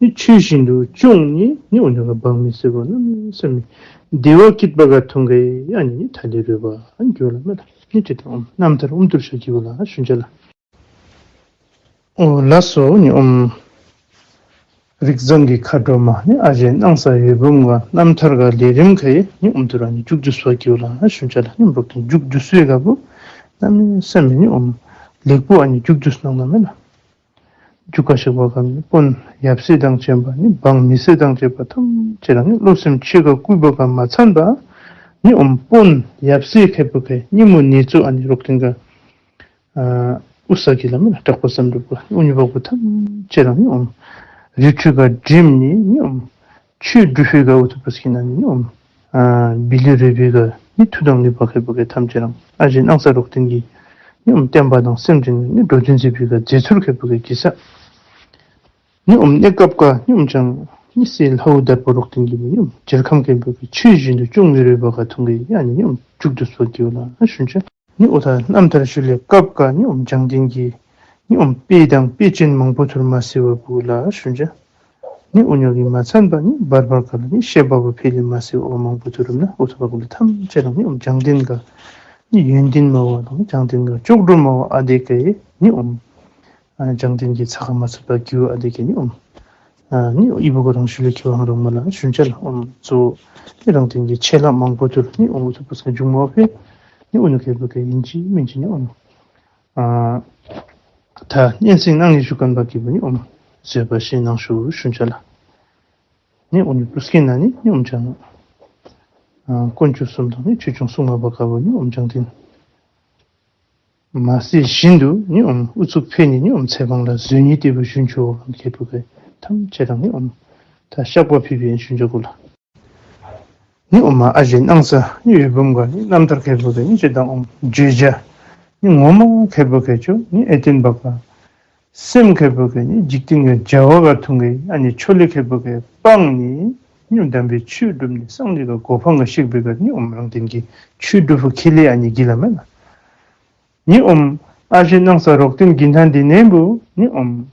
ནི་ཆོས་བཞིན་དུ་སྐྱོང་ནི་ནི་འོ་ཉོ་ག་འབངས་མི་སེར་པོ་རྣམ་གསུམ་ནི་བདེ་བ་སྐྱིད་པ་ག་ཐུང་གེ་ཨ་ནི་ནི་ཐ་ལེ་རོལ་པ་ཨ་ནི་གི་ཝ་ལ་མེ་ལ་ནི་ཅི་དང་འོ་མ་རྣམ་ཐར་ཨུམ་ཐུར་ཤ་གི་ཝ་ལ་ཤུན་ཅ་ལ། འོ་ལགས་སོ་ནི་འོ་མ་རིགས་བཟང་གི་མཁའ་འགྲོ་མ་ནི་ཨ་ཞེ་སྣང་ས་འོད་འབུམ་ག་རྣམ་ཐར་ག་ལས་རིམ་ཁ་ཡེ་ནི་ཨུམ་ཐུར་ཨ་ནི་མཇུག་བསྡུ་སོ་གི་ཝ་ལ་ཤུན་ཅ་ལ། ནི་འབྲོག་ཐུན་མཇུག་བསྡུ་སོ་ག་བུ་གནམ་མེད་ས་མེད་ནི་འོ་མ་ལེགས་པོ་ཨ་ནི་མཇུག་བསྡུ་སོ་གནང་ན་མེ་ལ། མཇུག་ཁ་ཤིག་བ་ག་ནི་དཔོན་ཡབ་སྲས་དང་བཅས་པ་ནི་འབངས་མི་སེར་དང་བཅས་པ་ཐམས་ཅད་རང་ནི་བློ་སེམས་ཆོས་ག་བསྐུལ་བ་ག་མ་ཚང་པ་ནི་འོ་མ་དཔོན་ཡབ་སྲས་ཁེ་པོ་ཀེ་ནི་མོ་ནི་ཚུ་ཨ་ནི་རོག་ཏིང་ག་ཨ་ཨུ་ས་གི་ལ་མེ་ལ་དྲག་པོ་བསམ་གྲུབ་ག་ཨུ་ཉི་བ་གུ་ཐམས་ཅད་རང་ནི་འོ་མ་རི་ཁྲོད་ག་འགྲིམ་ནི་ནི་འོ་མ་ཆོས་སྒྲུབ་ཕུལ་ག་འུ་ཐུ་པ་སྐྱེ་ན་ནི་འོ་མ་ཨ་བི་ལི་རོལ་པའི་ག་ནི་མཐུ་དང་ནུས་པ་ཁེ་པོ་ཀེ་ཐམས་ཅད་རང་ཨ་ཞེ་སྣང་ས་རོག་ཏིང་གི་ནི་འོ་མ་བསྟན་པ་དང་སེམས་ཅན་ནི་འགྲོ་དོན་མཛད་པའི་ག་མཛད་ཚུལ་ཁེ་པོ་ཀེ་གི་ས་ནི་འོ་མ་གནས་སྐབས་ག་ནི་འོ་མ་ཅང་ནི་སྲས་ལྷ་བུ་དར་པོ་རོག་ཏིང་གི་ནི་འོ་མ་རྒྱལ་ཁམས་ཁེ་པོ་ཀེ་ཆོས་བཞིན་དུ་སྐྱོང་ནི་རོལ་པ་ག་ཐུང་གེ་ཨ་ནི་ནི་འོ་མ་མཇུག་བསྡུ་སོ་གི་ཝ་ལ་ཤུན་ཅ། ནི་འོ་ཐ་རྣམ་ཐར་ཞུ་ལེ་སྐབས་ག་ནི་འོ་མ་བྱང་ལྡན་གྱི་ནི་འོ་མ་དཔེ་དང་དཔེ་ཅན་མང་པོ་ཐུར་མ་གསལ་བ་གུ་ལ་ཤུན་ཅ། ནི་འུ་ཉོ་གི་མ་ཚན་པ་ནི་བར་བར་ག་ལ་ནི་བཤད་པ་བུ་ཕེ་ལེ་མ་གསལ་བ་མང་པོ་ཐུར་རུམ་ན་འུ་ཐུ་པ་གུ་ལ་ཐམས་ཅད་རང་ནི་འོ་མ་བྱང་ལྡན་ག་ནི་ཡོན་ཏན་མ་བ་དང་བྱང་ལྡན་ག་ཅོག་འགྲོ་མ་བ་ཨ་དེ་ཀ་ཡེ་ནི་འོ་མ་ཨ་བྱང་ལྡན་གྱི་ཚ་ཁ་མ་ཚུད་པ་གི་ཝ་ཨ་དེ་ཀ་ནི་འོ་མ་ཨ་ནི་འོ་ཨི་བུ་གོ་རང་ཤུ་ལེ་ཁི་ཝ་ཧང་རོང་མ་ལ་ཤུན་ཅ་ལ། འོ་མ་གཙོ་ནི་རང་ལྡན་གྱི་ཆེ་ལ་མང་པོ་ཐུར་ནི་འོ་མ་ཐུ་པ་སང་འཇུག་མ་བ་ཕེ་ནི་འོ་ནུ་ཁེ་པོ་ཀེ་ཨིན་ཅི་མིན་ཅི་ནི་འོ་མ་ཨ་ད་སྙན་སེང་གནང་ནི་ཞུ་ཁན་པ་གི་བུ་ནི་འོ་མ་བཟོད་པ་ཤེས་གནང་ཞུ་ཤུན་ཅ་ལ། ནི་འོ་ནུ་པུས་ཀི་ན་ནི་ནི་འོ་མ་ཅང་ཨ་དཀོན་མཆོག་གསུམ་དང་ནི་ཆོས་སྐྱོང་སྲུང་མ་བ་ག་བུ་ནི་འོ་མ་བྱང་ལྡན་མ་སྲིད་བཞིན་དུ་ནི་འོ་མ་ཨུ་ཚུགས་ཕེ་ནི་ནི་འོ་མ་ཚེ་གང་ལ་བཟོད་ནི་ཏེ་བུ་ཞུན་ཅ་བ་གང་ཁེ་པོ་ཀེ་ཐམས་ཅད་རང་ནི་འོ་མ་ད་བཤགས་པ་ཕུལ་བའི་ཤུན་ཅ་གུ་ལ། ནི་འོ་མ་ཨ་ཞེ་སྣང་ས་ནི་འོད་འབུམ་ག་ནི་རྣམ་ཐར་ཁེ་པོ་ཀེ་ནི་ཅི་དང་འོ་མ་བརྗོད་བྱ་ནི་ངོ་མ་ཁེ་པོ་ཀེ་ཆོ་ནི་ཨེ་ཏེན་བ་ག་སེམས་ཁེ་པོ་ཀེ་ནི་འཇིག་རྟེན་གྱི་བྱ་བ་ག་ཐུང་གེ་ཨ་ནི་ཆོས་ལས་ཁེ་པོ་ཀེ་སྤང་ནི་ནི་འོ་མ་དམ་པའི་ཆོས་སྒྲུབ་ནི་སངས་རྒྱས་ག་གོ་འཕང་ག་གཤེགས་པའི་ག་ནི་འོ་མ་རང་ལྡན་གྱི་ཆོས་སྒྲུབ་ཕུ་ཁེ་ལེ་ཨ་ནི་གི་ལ་མེ་ལ། ནི་འོ་མ་ཨ་ཞེ་སྣང་ས་རོག་ཏིང་གི་ཐང་འདི་ནེ་བུ་ནི་འོ་མ་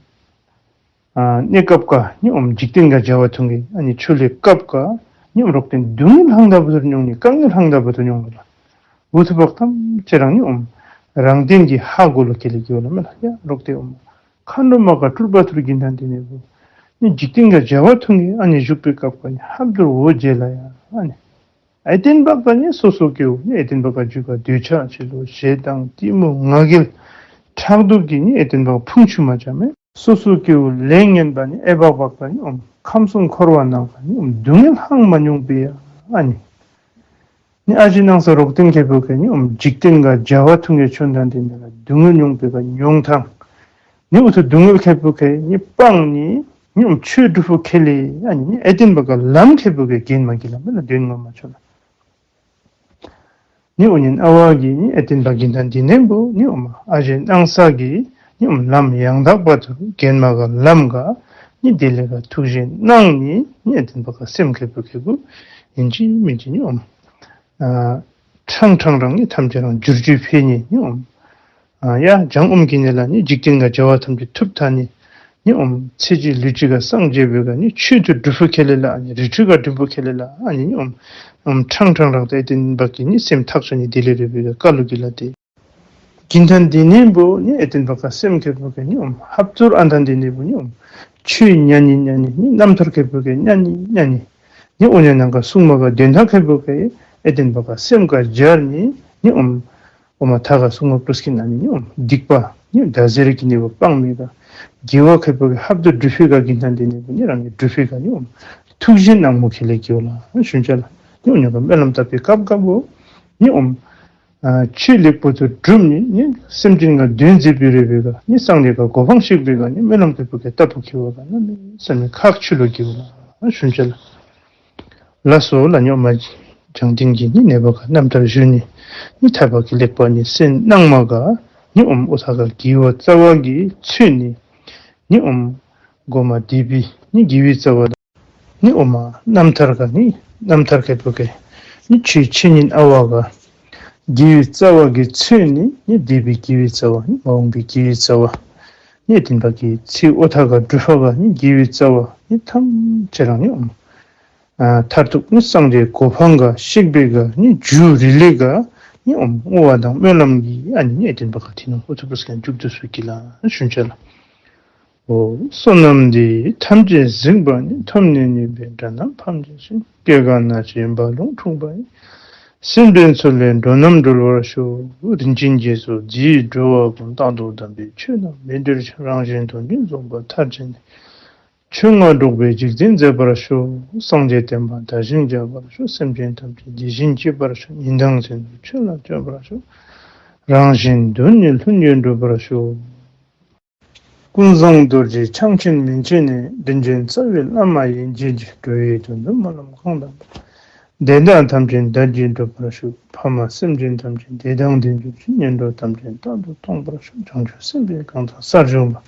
ཨ་གནས་སྐབས་ག་ནི་འོ་མ་འཇིག་རྟེན་ག་བྱ་བ་ཐུང་གེ་ཨ་ནི་ཆོས་ལས་སྐབས་ག་ནི་འོ་མ་རོག་ཏིང་སྡུག་བསྔལ་ལྷང་དྲགས་པོ་ཐུར་མྱོང་ནི་དཀའ་ངལ་ལྷང་དྲགས་པོ་ཐུར་མྱོང་ནི་ལ། འུ་ཐུ་བ་ཐམས་ཅད་རང་ནི་འོ་མ་རང་ལྡན་གྱི་ཧ་གོ་ལོ་ཁེ་ལེ་གི་ཝ་ལ་མེ་ལ། ཡ་རོག་ཏེ་འོ་མ་མཁའ་འགྲོ་མ་ག་སྤྲུལ་པ་ཐུར་གི་ཐང་འདི་ནེ་བུ་ནི་འཇིག་རྟེན་ག་བྱ་བ་ཐུང་གེ་ཨ་ནི་བཞུགས་པའི་སྐབས་ག་ནི་ཧབ་ཐུར་འོ་བྱེ་ལ་ཡ་ཨ་ནི། ཨེ་ཏེན་བ་ག་ནི་སོ་སོ་སྐྱེ་བོ་ནི་ཨེ་ཏེན་བ་ག་འཇུག་ག་འདོད་ཆགས་ཆེ་ལོ་ཞེ་སྡང་གཏི་མུག་ང་རྒྱལ་ཕྲག་དོག་གི་ནི་ཨེ་ཏེན་བ་ཕུང་ཆུ་མ་ཅ་མེ། སོ་སོ་སྐྱེ་བོ་ལས་ངན་པ་ནི་ཨེ་བག་བག་ག་ནི་འོ་མ་ཁམས་གསུམ་འཁོར་བ་ནང་ག་ནི་འོ་མ་སྡུག་བསྔལ་ལྷང་མ་མྱོང་པེ་ཡ་ཨ་ནི། ནི་ཨ་ཞེ་སྣང་ས་རོག་ཏིང་ཁེ་པོ་ཀེ་ནི་འོ་མ་འཇིག་རྟེན་ག་བྱ་བ་ཐུང་གེ་ཆོ་ཐང་འདི་ནེ་ལ་སྡུག་བསྔལ་མྱོང་པེ་ག་མྱོང་ཐང་། ནི་འུ་ཐུ་སྡུག་བསྔལ་ཁེ་པོ་ཀེ་ནི་སྤང་ནི་ནི་འོ་མ་ཆོས་སྒྲུབ་ཕུ་ཁེ་ལེ་ཨ་ནི་ནི་ཨེ་ཏེན་བ་ག་ལམ་ཁེ་པོ་ཀེ་གྱེན་མ་གི་ལ་མེ་ལ་དོན་ངོ་མ་ཆོ་ལ། ནི་འོ་ཉིན་ཨ་བ་གི་ནི་ཨེ་ཏེན་བ་གི་ཐང་འདི་ནེ་བུ་ནི་འོ་མ་ཨ་ཞེ་སྣང་ས་གི་ནི་འོ་མ་ལམ་ཡང་དག་པ་ཐུར་གྱེན་མ་ག་ལམ་ག་ནི་དེ་ལས་ག་ཐུགས་བཞེད་གནང་ནི་ནི་ཨེ་ཏེན་བ་ག་སེམས་ཁེ་པོ་ཀེ་བུ་ཨིན་ཅི་མིན་ཅི་ནི་འོ་མ་ཨ་ཕྲང་ཕྲང་རང་ནི་ཐམས་ཅད་རང་བསྒྱུར་བཅོས་ཕེ་ནི་ནི་འོ་མ་ཨ་ཡ་བྱང་ཨོཾ་གི་ནི་ལ་ནི་འཇིག་རྟེན་ག་བྱ་བ་ཐམས་ཅད་ཐུབ་ཐ་ནི་ནི་འོ་མ་ཚེ་གཅིག་ལུས་གཅིག་ག་སངས་རྒྱས་པེ་ག་ནི་ཆོས་ཐུར་སྒྲུབ་ཕུ་ཁེ་ལེ་ལ་ཨ་ནི་རི་ཁྲོད་ག་འགྲིམ་ཕུ་ཁེ་ལེ་ལ་ཨ་ནི་ནི་འོ་མ་ཨོ་མ་ཕྲང་ཕྲང་རང་ཏེ་ཨེ་ཏེན་བ་གི་ནི་སེམས་ཐག་ཆོད་ནི་དེ་ལས་རེ་བེ་ག་ཀ་ལུ་གི་ལ་ཏེ། གི་ཐང་འདི་ནེ་བུ་ནི་ཨེ་ཏེན་བ་ག་སེམས་ཁེ་པོ་ཀེ་ནི་འོ་མ་ཧབ་ཚུར་ཨ་ཐང་འདི་ནེ་བུ་ནི་འོ་མ་ཆོས་ཉན་ནི་ཉན་ནི་ནི་རྣམ་ཐར་ཁེ་པོ་ཀེ་ཉན་ནི་ཉན་ནི་ནི་འོ་ཉ་ནང་ག་གསུང་མ་ག་དོན་དག་ཁེ་པོ་ཀེ་ཨེ་ཏེན་བ་ག་སེམས་ག་སྦྱར་ནི་ནི་འོ་མ་འོ་མ་ཐ་ག་གསུང་མ་པུས་ཀི་ན་ནི་ནི་འོ་མ་སྡིག་པ་ནི་འདའ་ཟེར་གི་ནི་བ་སྤང་མི་ག་དགེ་བ་ཁེ་པོ་ཀེ་ཧབ་ཏུ་སྒྲུབ་ཕི་ག་གི་ཐང་འདི་ནེ་བུ་ནི་རང་གི་སྒྲུབ་ཕི་ག་ནི་འོ་མ་ཐུགས་བཞེད་གནང་མོ་ཁེ་ལེ་གི་ཝ་ལ་ཤུན་ཅ་ལ། ནི་འོ་ཉ་ག་སྨོན་ལམ་བཏབ་པའི་སྐབས་སྐབས་བུ་ནི་འོ་མ་ཨ་ཆོས་ལེགས་པོ་ཐུར་སྒྲུབ་ནི་ནི་སེམས་ཅན་ག་དོན་མཛད་པའི་རེ་བེ་ག་ནི་སངས་རྒྱས་ག་གོ་འཕང་གཤེགས་པེ་ག་ནི་སྨོན་ལམ་ཁེ་པོ་ཀེ་བཏབ་པོ་ཁེ་ཝ་ག་ནི་སེམས་ནི་ཁག་ཆུ་ལོ་གི་ཝ་ལ་ཤུན་ཅ་ལ། ལགས་སོ་ལ་ཉོ་མ་ཇི། བྱང་སྟེང་གི་ནི་གནས་པ་ག་རྣམ་ཐར་ཞུ་ནི། ནི་ཐར་པ་གི་ལེགས་པ་ནི་གསན་གནང་མ་ག་ནི་ཨོམ་ཨོ་ཐ་ག་དགེ་བའི་རྩ་བ་གི་ཚུལ་ནི། ནི་ཨོམ་གོ་མ་འདས་པའི་ནི་དགེ་བའི་རྩ་བ་དང་། ནི་ཨོ་མ་རྣམ་ཐར་ག་ནི་རྣམ་ཐར་ཁེ་པོ་ཁེ་ནི་ཆོས་འཆད་ཉན་ཨ་བ་ག་དགེ་བའི་རྩ་བ་གི་ཚུལ་ནི། ནི་འདས་པའི་དགེ་བའི་རྩ་བ་ནི་མ་འོངས་པའི་དགེ་བའི་རྩ་བ། ནི་དེན་པ་གི་ཚེ་ཨོ་ཐ་ག་སྒྲུབ་པ་ག་ནི་དགེ་བའི་རྩ་བ་ནི་ཐམས་ཅད་རང་ནི་ཨོ་མ་ཨ་མཐར་ཐུག་ནི་སངས་རྒྱས་གོ་འཕང་ག་གཤེགས་པའི་ག་ནི་རྒྱུ་རེ་ལས་ག་ནི་ཨོ་མ་བསྔོ་བ་དང་སྨོན་ལམ་གི་ཨ་ནི་ནི་དེན་པ་ག་ཐི་ནོང་ཨོ་ཐུ་པུས་ཀྱང་མཇུག་བསྡུ་སུ་གི་ལ་ཞུན་ཆ་ལ། ཨོ་བསོད་ནམས་འདི་ཡིས་ཐམས་ཅད་གཟིགས་པ་ཉིད། ཐོབ་ནས་ཉེས་པའི་དགྲ་རྣམས་ཕམ་བྱས་ཤིང་། སྐྱེ་རྒ་ན་འཆིའི་རྦ་ཀློང་འཁྲུགས་པ་ཡི། སྲིད་པའི་མཚོ་ལས་འགྲོ་རྣམས་སྒྲོལ་བར་ཤོག། རིན་ཆེན་རྒྱ་མཚོ་རྒྱས་འགྲོ་བ་ཀུན། རྟག་ཏུ་དམ་པའི་ཆོས་རྣམས་མི་འབྲལ་ཞིང་། རང་གཞན་དོན་གཉིས་རྫོགས་པ་མཐར་ཕྱིན་ནས། ཆོས་མངའ་འགྲོ་བའི་འཇིག་རྟེན་མཛེས་པར་ཤོག། སངས་རྒྱས་བསྟན་པ་དར་ཞིང་རྒྱས་པར་ཤོག། སེམས་ཅན་ཐམས་ཅད་བདེ་ཞིང་སྐྱིད་པར་ཤོག། ཉིན་དང་མཚན་དུ་ཆོས་ལ་སྤྱོད་པར་ཤོག། རང་གཞན་དོན་གཉིས་ལྷུན་གྱིས་འགྲུབ་པར་ཤོག། ཀུན་བཟང་རྡོ་རྗེ་འཆང་ཆེན་མན་ཆད་ནས། དྲིན་ཅན་རྩ་བའི་བླ་མ་ཡི། རྗེས་ཀྱི་འགྲོ་བའི་དོན་དུ་སྨོན་ལམ་གང་དག་པ། དེ་དག་ཐམས་ཅད་བདག་གིས་སྒྲུབ་པར་ཤོག། ཕ་མ་སེམས་ཅན་ཐམས་ཅད་བདེ་དང་ལྡན་གྱུར་ཅིག། ངན་འགྲོ་ཐམས་ཅད་རྟག་ཏུ་སྟོངས་པར་ཤོག། བྱང་ཆུབ་སེམས་དཔའི་གང་དག་གསར་བྱུང་བ།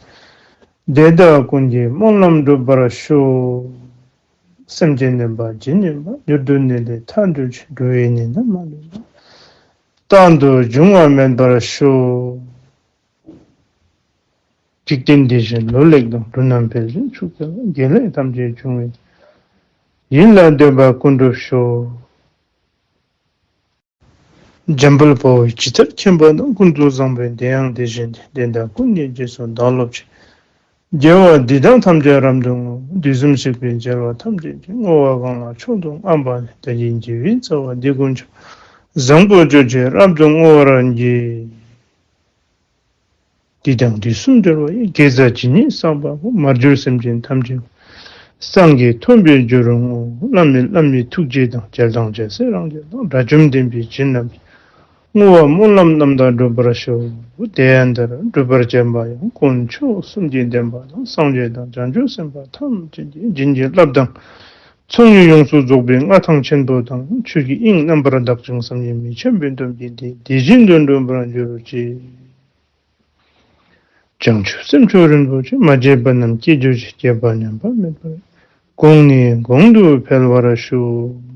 དེ་དག་ཀུན་གྱི་སྨོན་ལམ་འགྲུབ་པར་ཤོག། སེམས་ཅན་ནད་པ་ཇི་སྙེད་པ། མྱུར་དུ་ནད་ལས་ཐར་གྱུར་ཅིག། འགྲོ་བའི་ནད་རྣམས་མ་ལུས་པ། རྟག་ཏུ་འབྱུང་བ་མེད་པར་ཤོག། འཇིག་རྟེན་བདེ་ཞིང་ལོ་ལེགས་དང་། འགྲོ་རྣམས་འཕེལ་ཞིང་ཕྱུག་སྟེ། དགེ་ལེགས་ཐམས་ཅད་འབྱུང་བའི། ཡིད་ལ་འདོད་པ་ཀུན་འགྲུབ་ཤོག། འཇམ་དཔལ་དཔའ་བོས་ཇི་ལྟར་མཁྱེན་པ་དང་། ཀུན་ཏུ་བཟང་པོ་དེ་ཡང་དེ་བཞིན་ཏེ། དེ་དག་ཀུན་གྱི་རྗེས་སུ་བདག་སློབ་ཅིང་། དགེ་བ་འདི་དག་ཐམས་ཅད་རབ་ཏུ་བསྔོ། དུས་གསུམ་གཤེགས་པའི་རྒྱལ་བ་ཐམས་ཅད་ཀྱིས། བསྔོ་བ་གང་ལ་མཆོག་ཏུ་བསྔགས་པ་ནི། བདག་གི་དགེ་བའི་རྩ་བ་འདི་ཀུན་ཀྱང་། བཟང་པོ་སྤྱོད་ཕྱིར་རབ་ཏུ་བསྔོ་བར་བགྱི། འདི་དང་དུས་གསུམ་འབྲེལ་བ་ཡི། དགེ་རྩ་ཇི་སྙེད་བསགས་པ་པོ། མར་གྱུར་སེམས་ཅན་ཐམས་ཅད་སངས་རྒྱས་ཐོབ་པའི་རྒྱུར་བསྔོ། བླ་མེད་བླ་མའི་ཐུགས་རྗེ་དང་། རྒྱལ་དང་རྒྱལ་སྲས་རང་རྒྱལ་དང་། དགྲ་བཅོམ་ལྡན་འདས་བྱིན་རླབས་ཀྱིས། བསྔོ་བ་སྨོན་ལམ་རྣམ་དག་འགྲུབ་པར་ཤོག། དེ་ཡང་འདིར་སྒྲུབ་པར་བྱེད་པ་ཡང་། དཀོན་མཆོག་གསུམ་གྱི་བསྟན་པ་དང་། སངས་རྒྱས་དང་བྱང་ཆུབ་སེམས་དཔའ་ཐམས་ཅད་ཀྱི། བྱིན་གྱིས་བརླབས་དང་ཚོགས་གཉིས་ཡོངས་སུ་རྫོགས་པའི་མངའ་ཐང་ཆེན་པོ་དང་། ཆོས་ཀྱི་དབྱིངས་རྣམ་པར་དག་ཅིང་བསམ་གྱིས་མི་ཁྱབ་པའི་སྟོབས་ཀྱིས། དེ་དེ་བཞིན་དུ་འགྲུབ་པར་འགྱུར་ཅིག། བྱང་ཆུབ་སེམས་མཆོག་རིན་པོ་ཆེ། མ་སྐྱེས་པ་རྣམས་སྐྱེ་གྱུར་ཅིག། སྐྱེས་པ་ཉམས་པ་མེད་པར། གོང་ནས་གོང་དུ་འཕེལ་བར་ཤོག།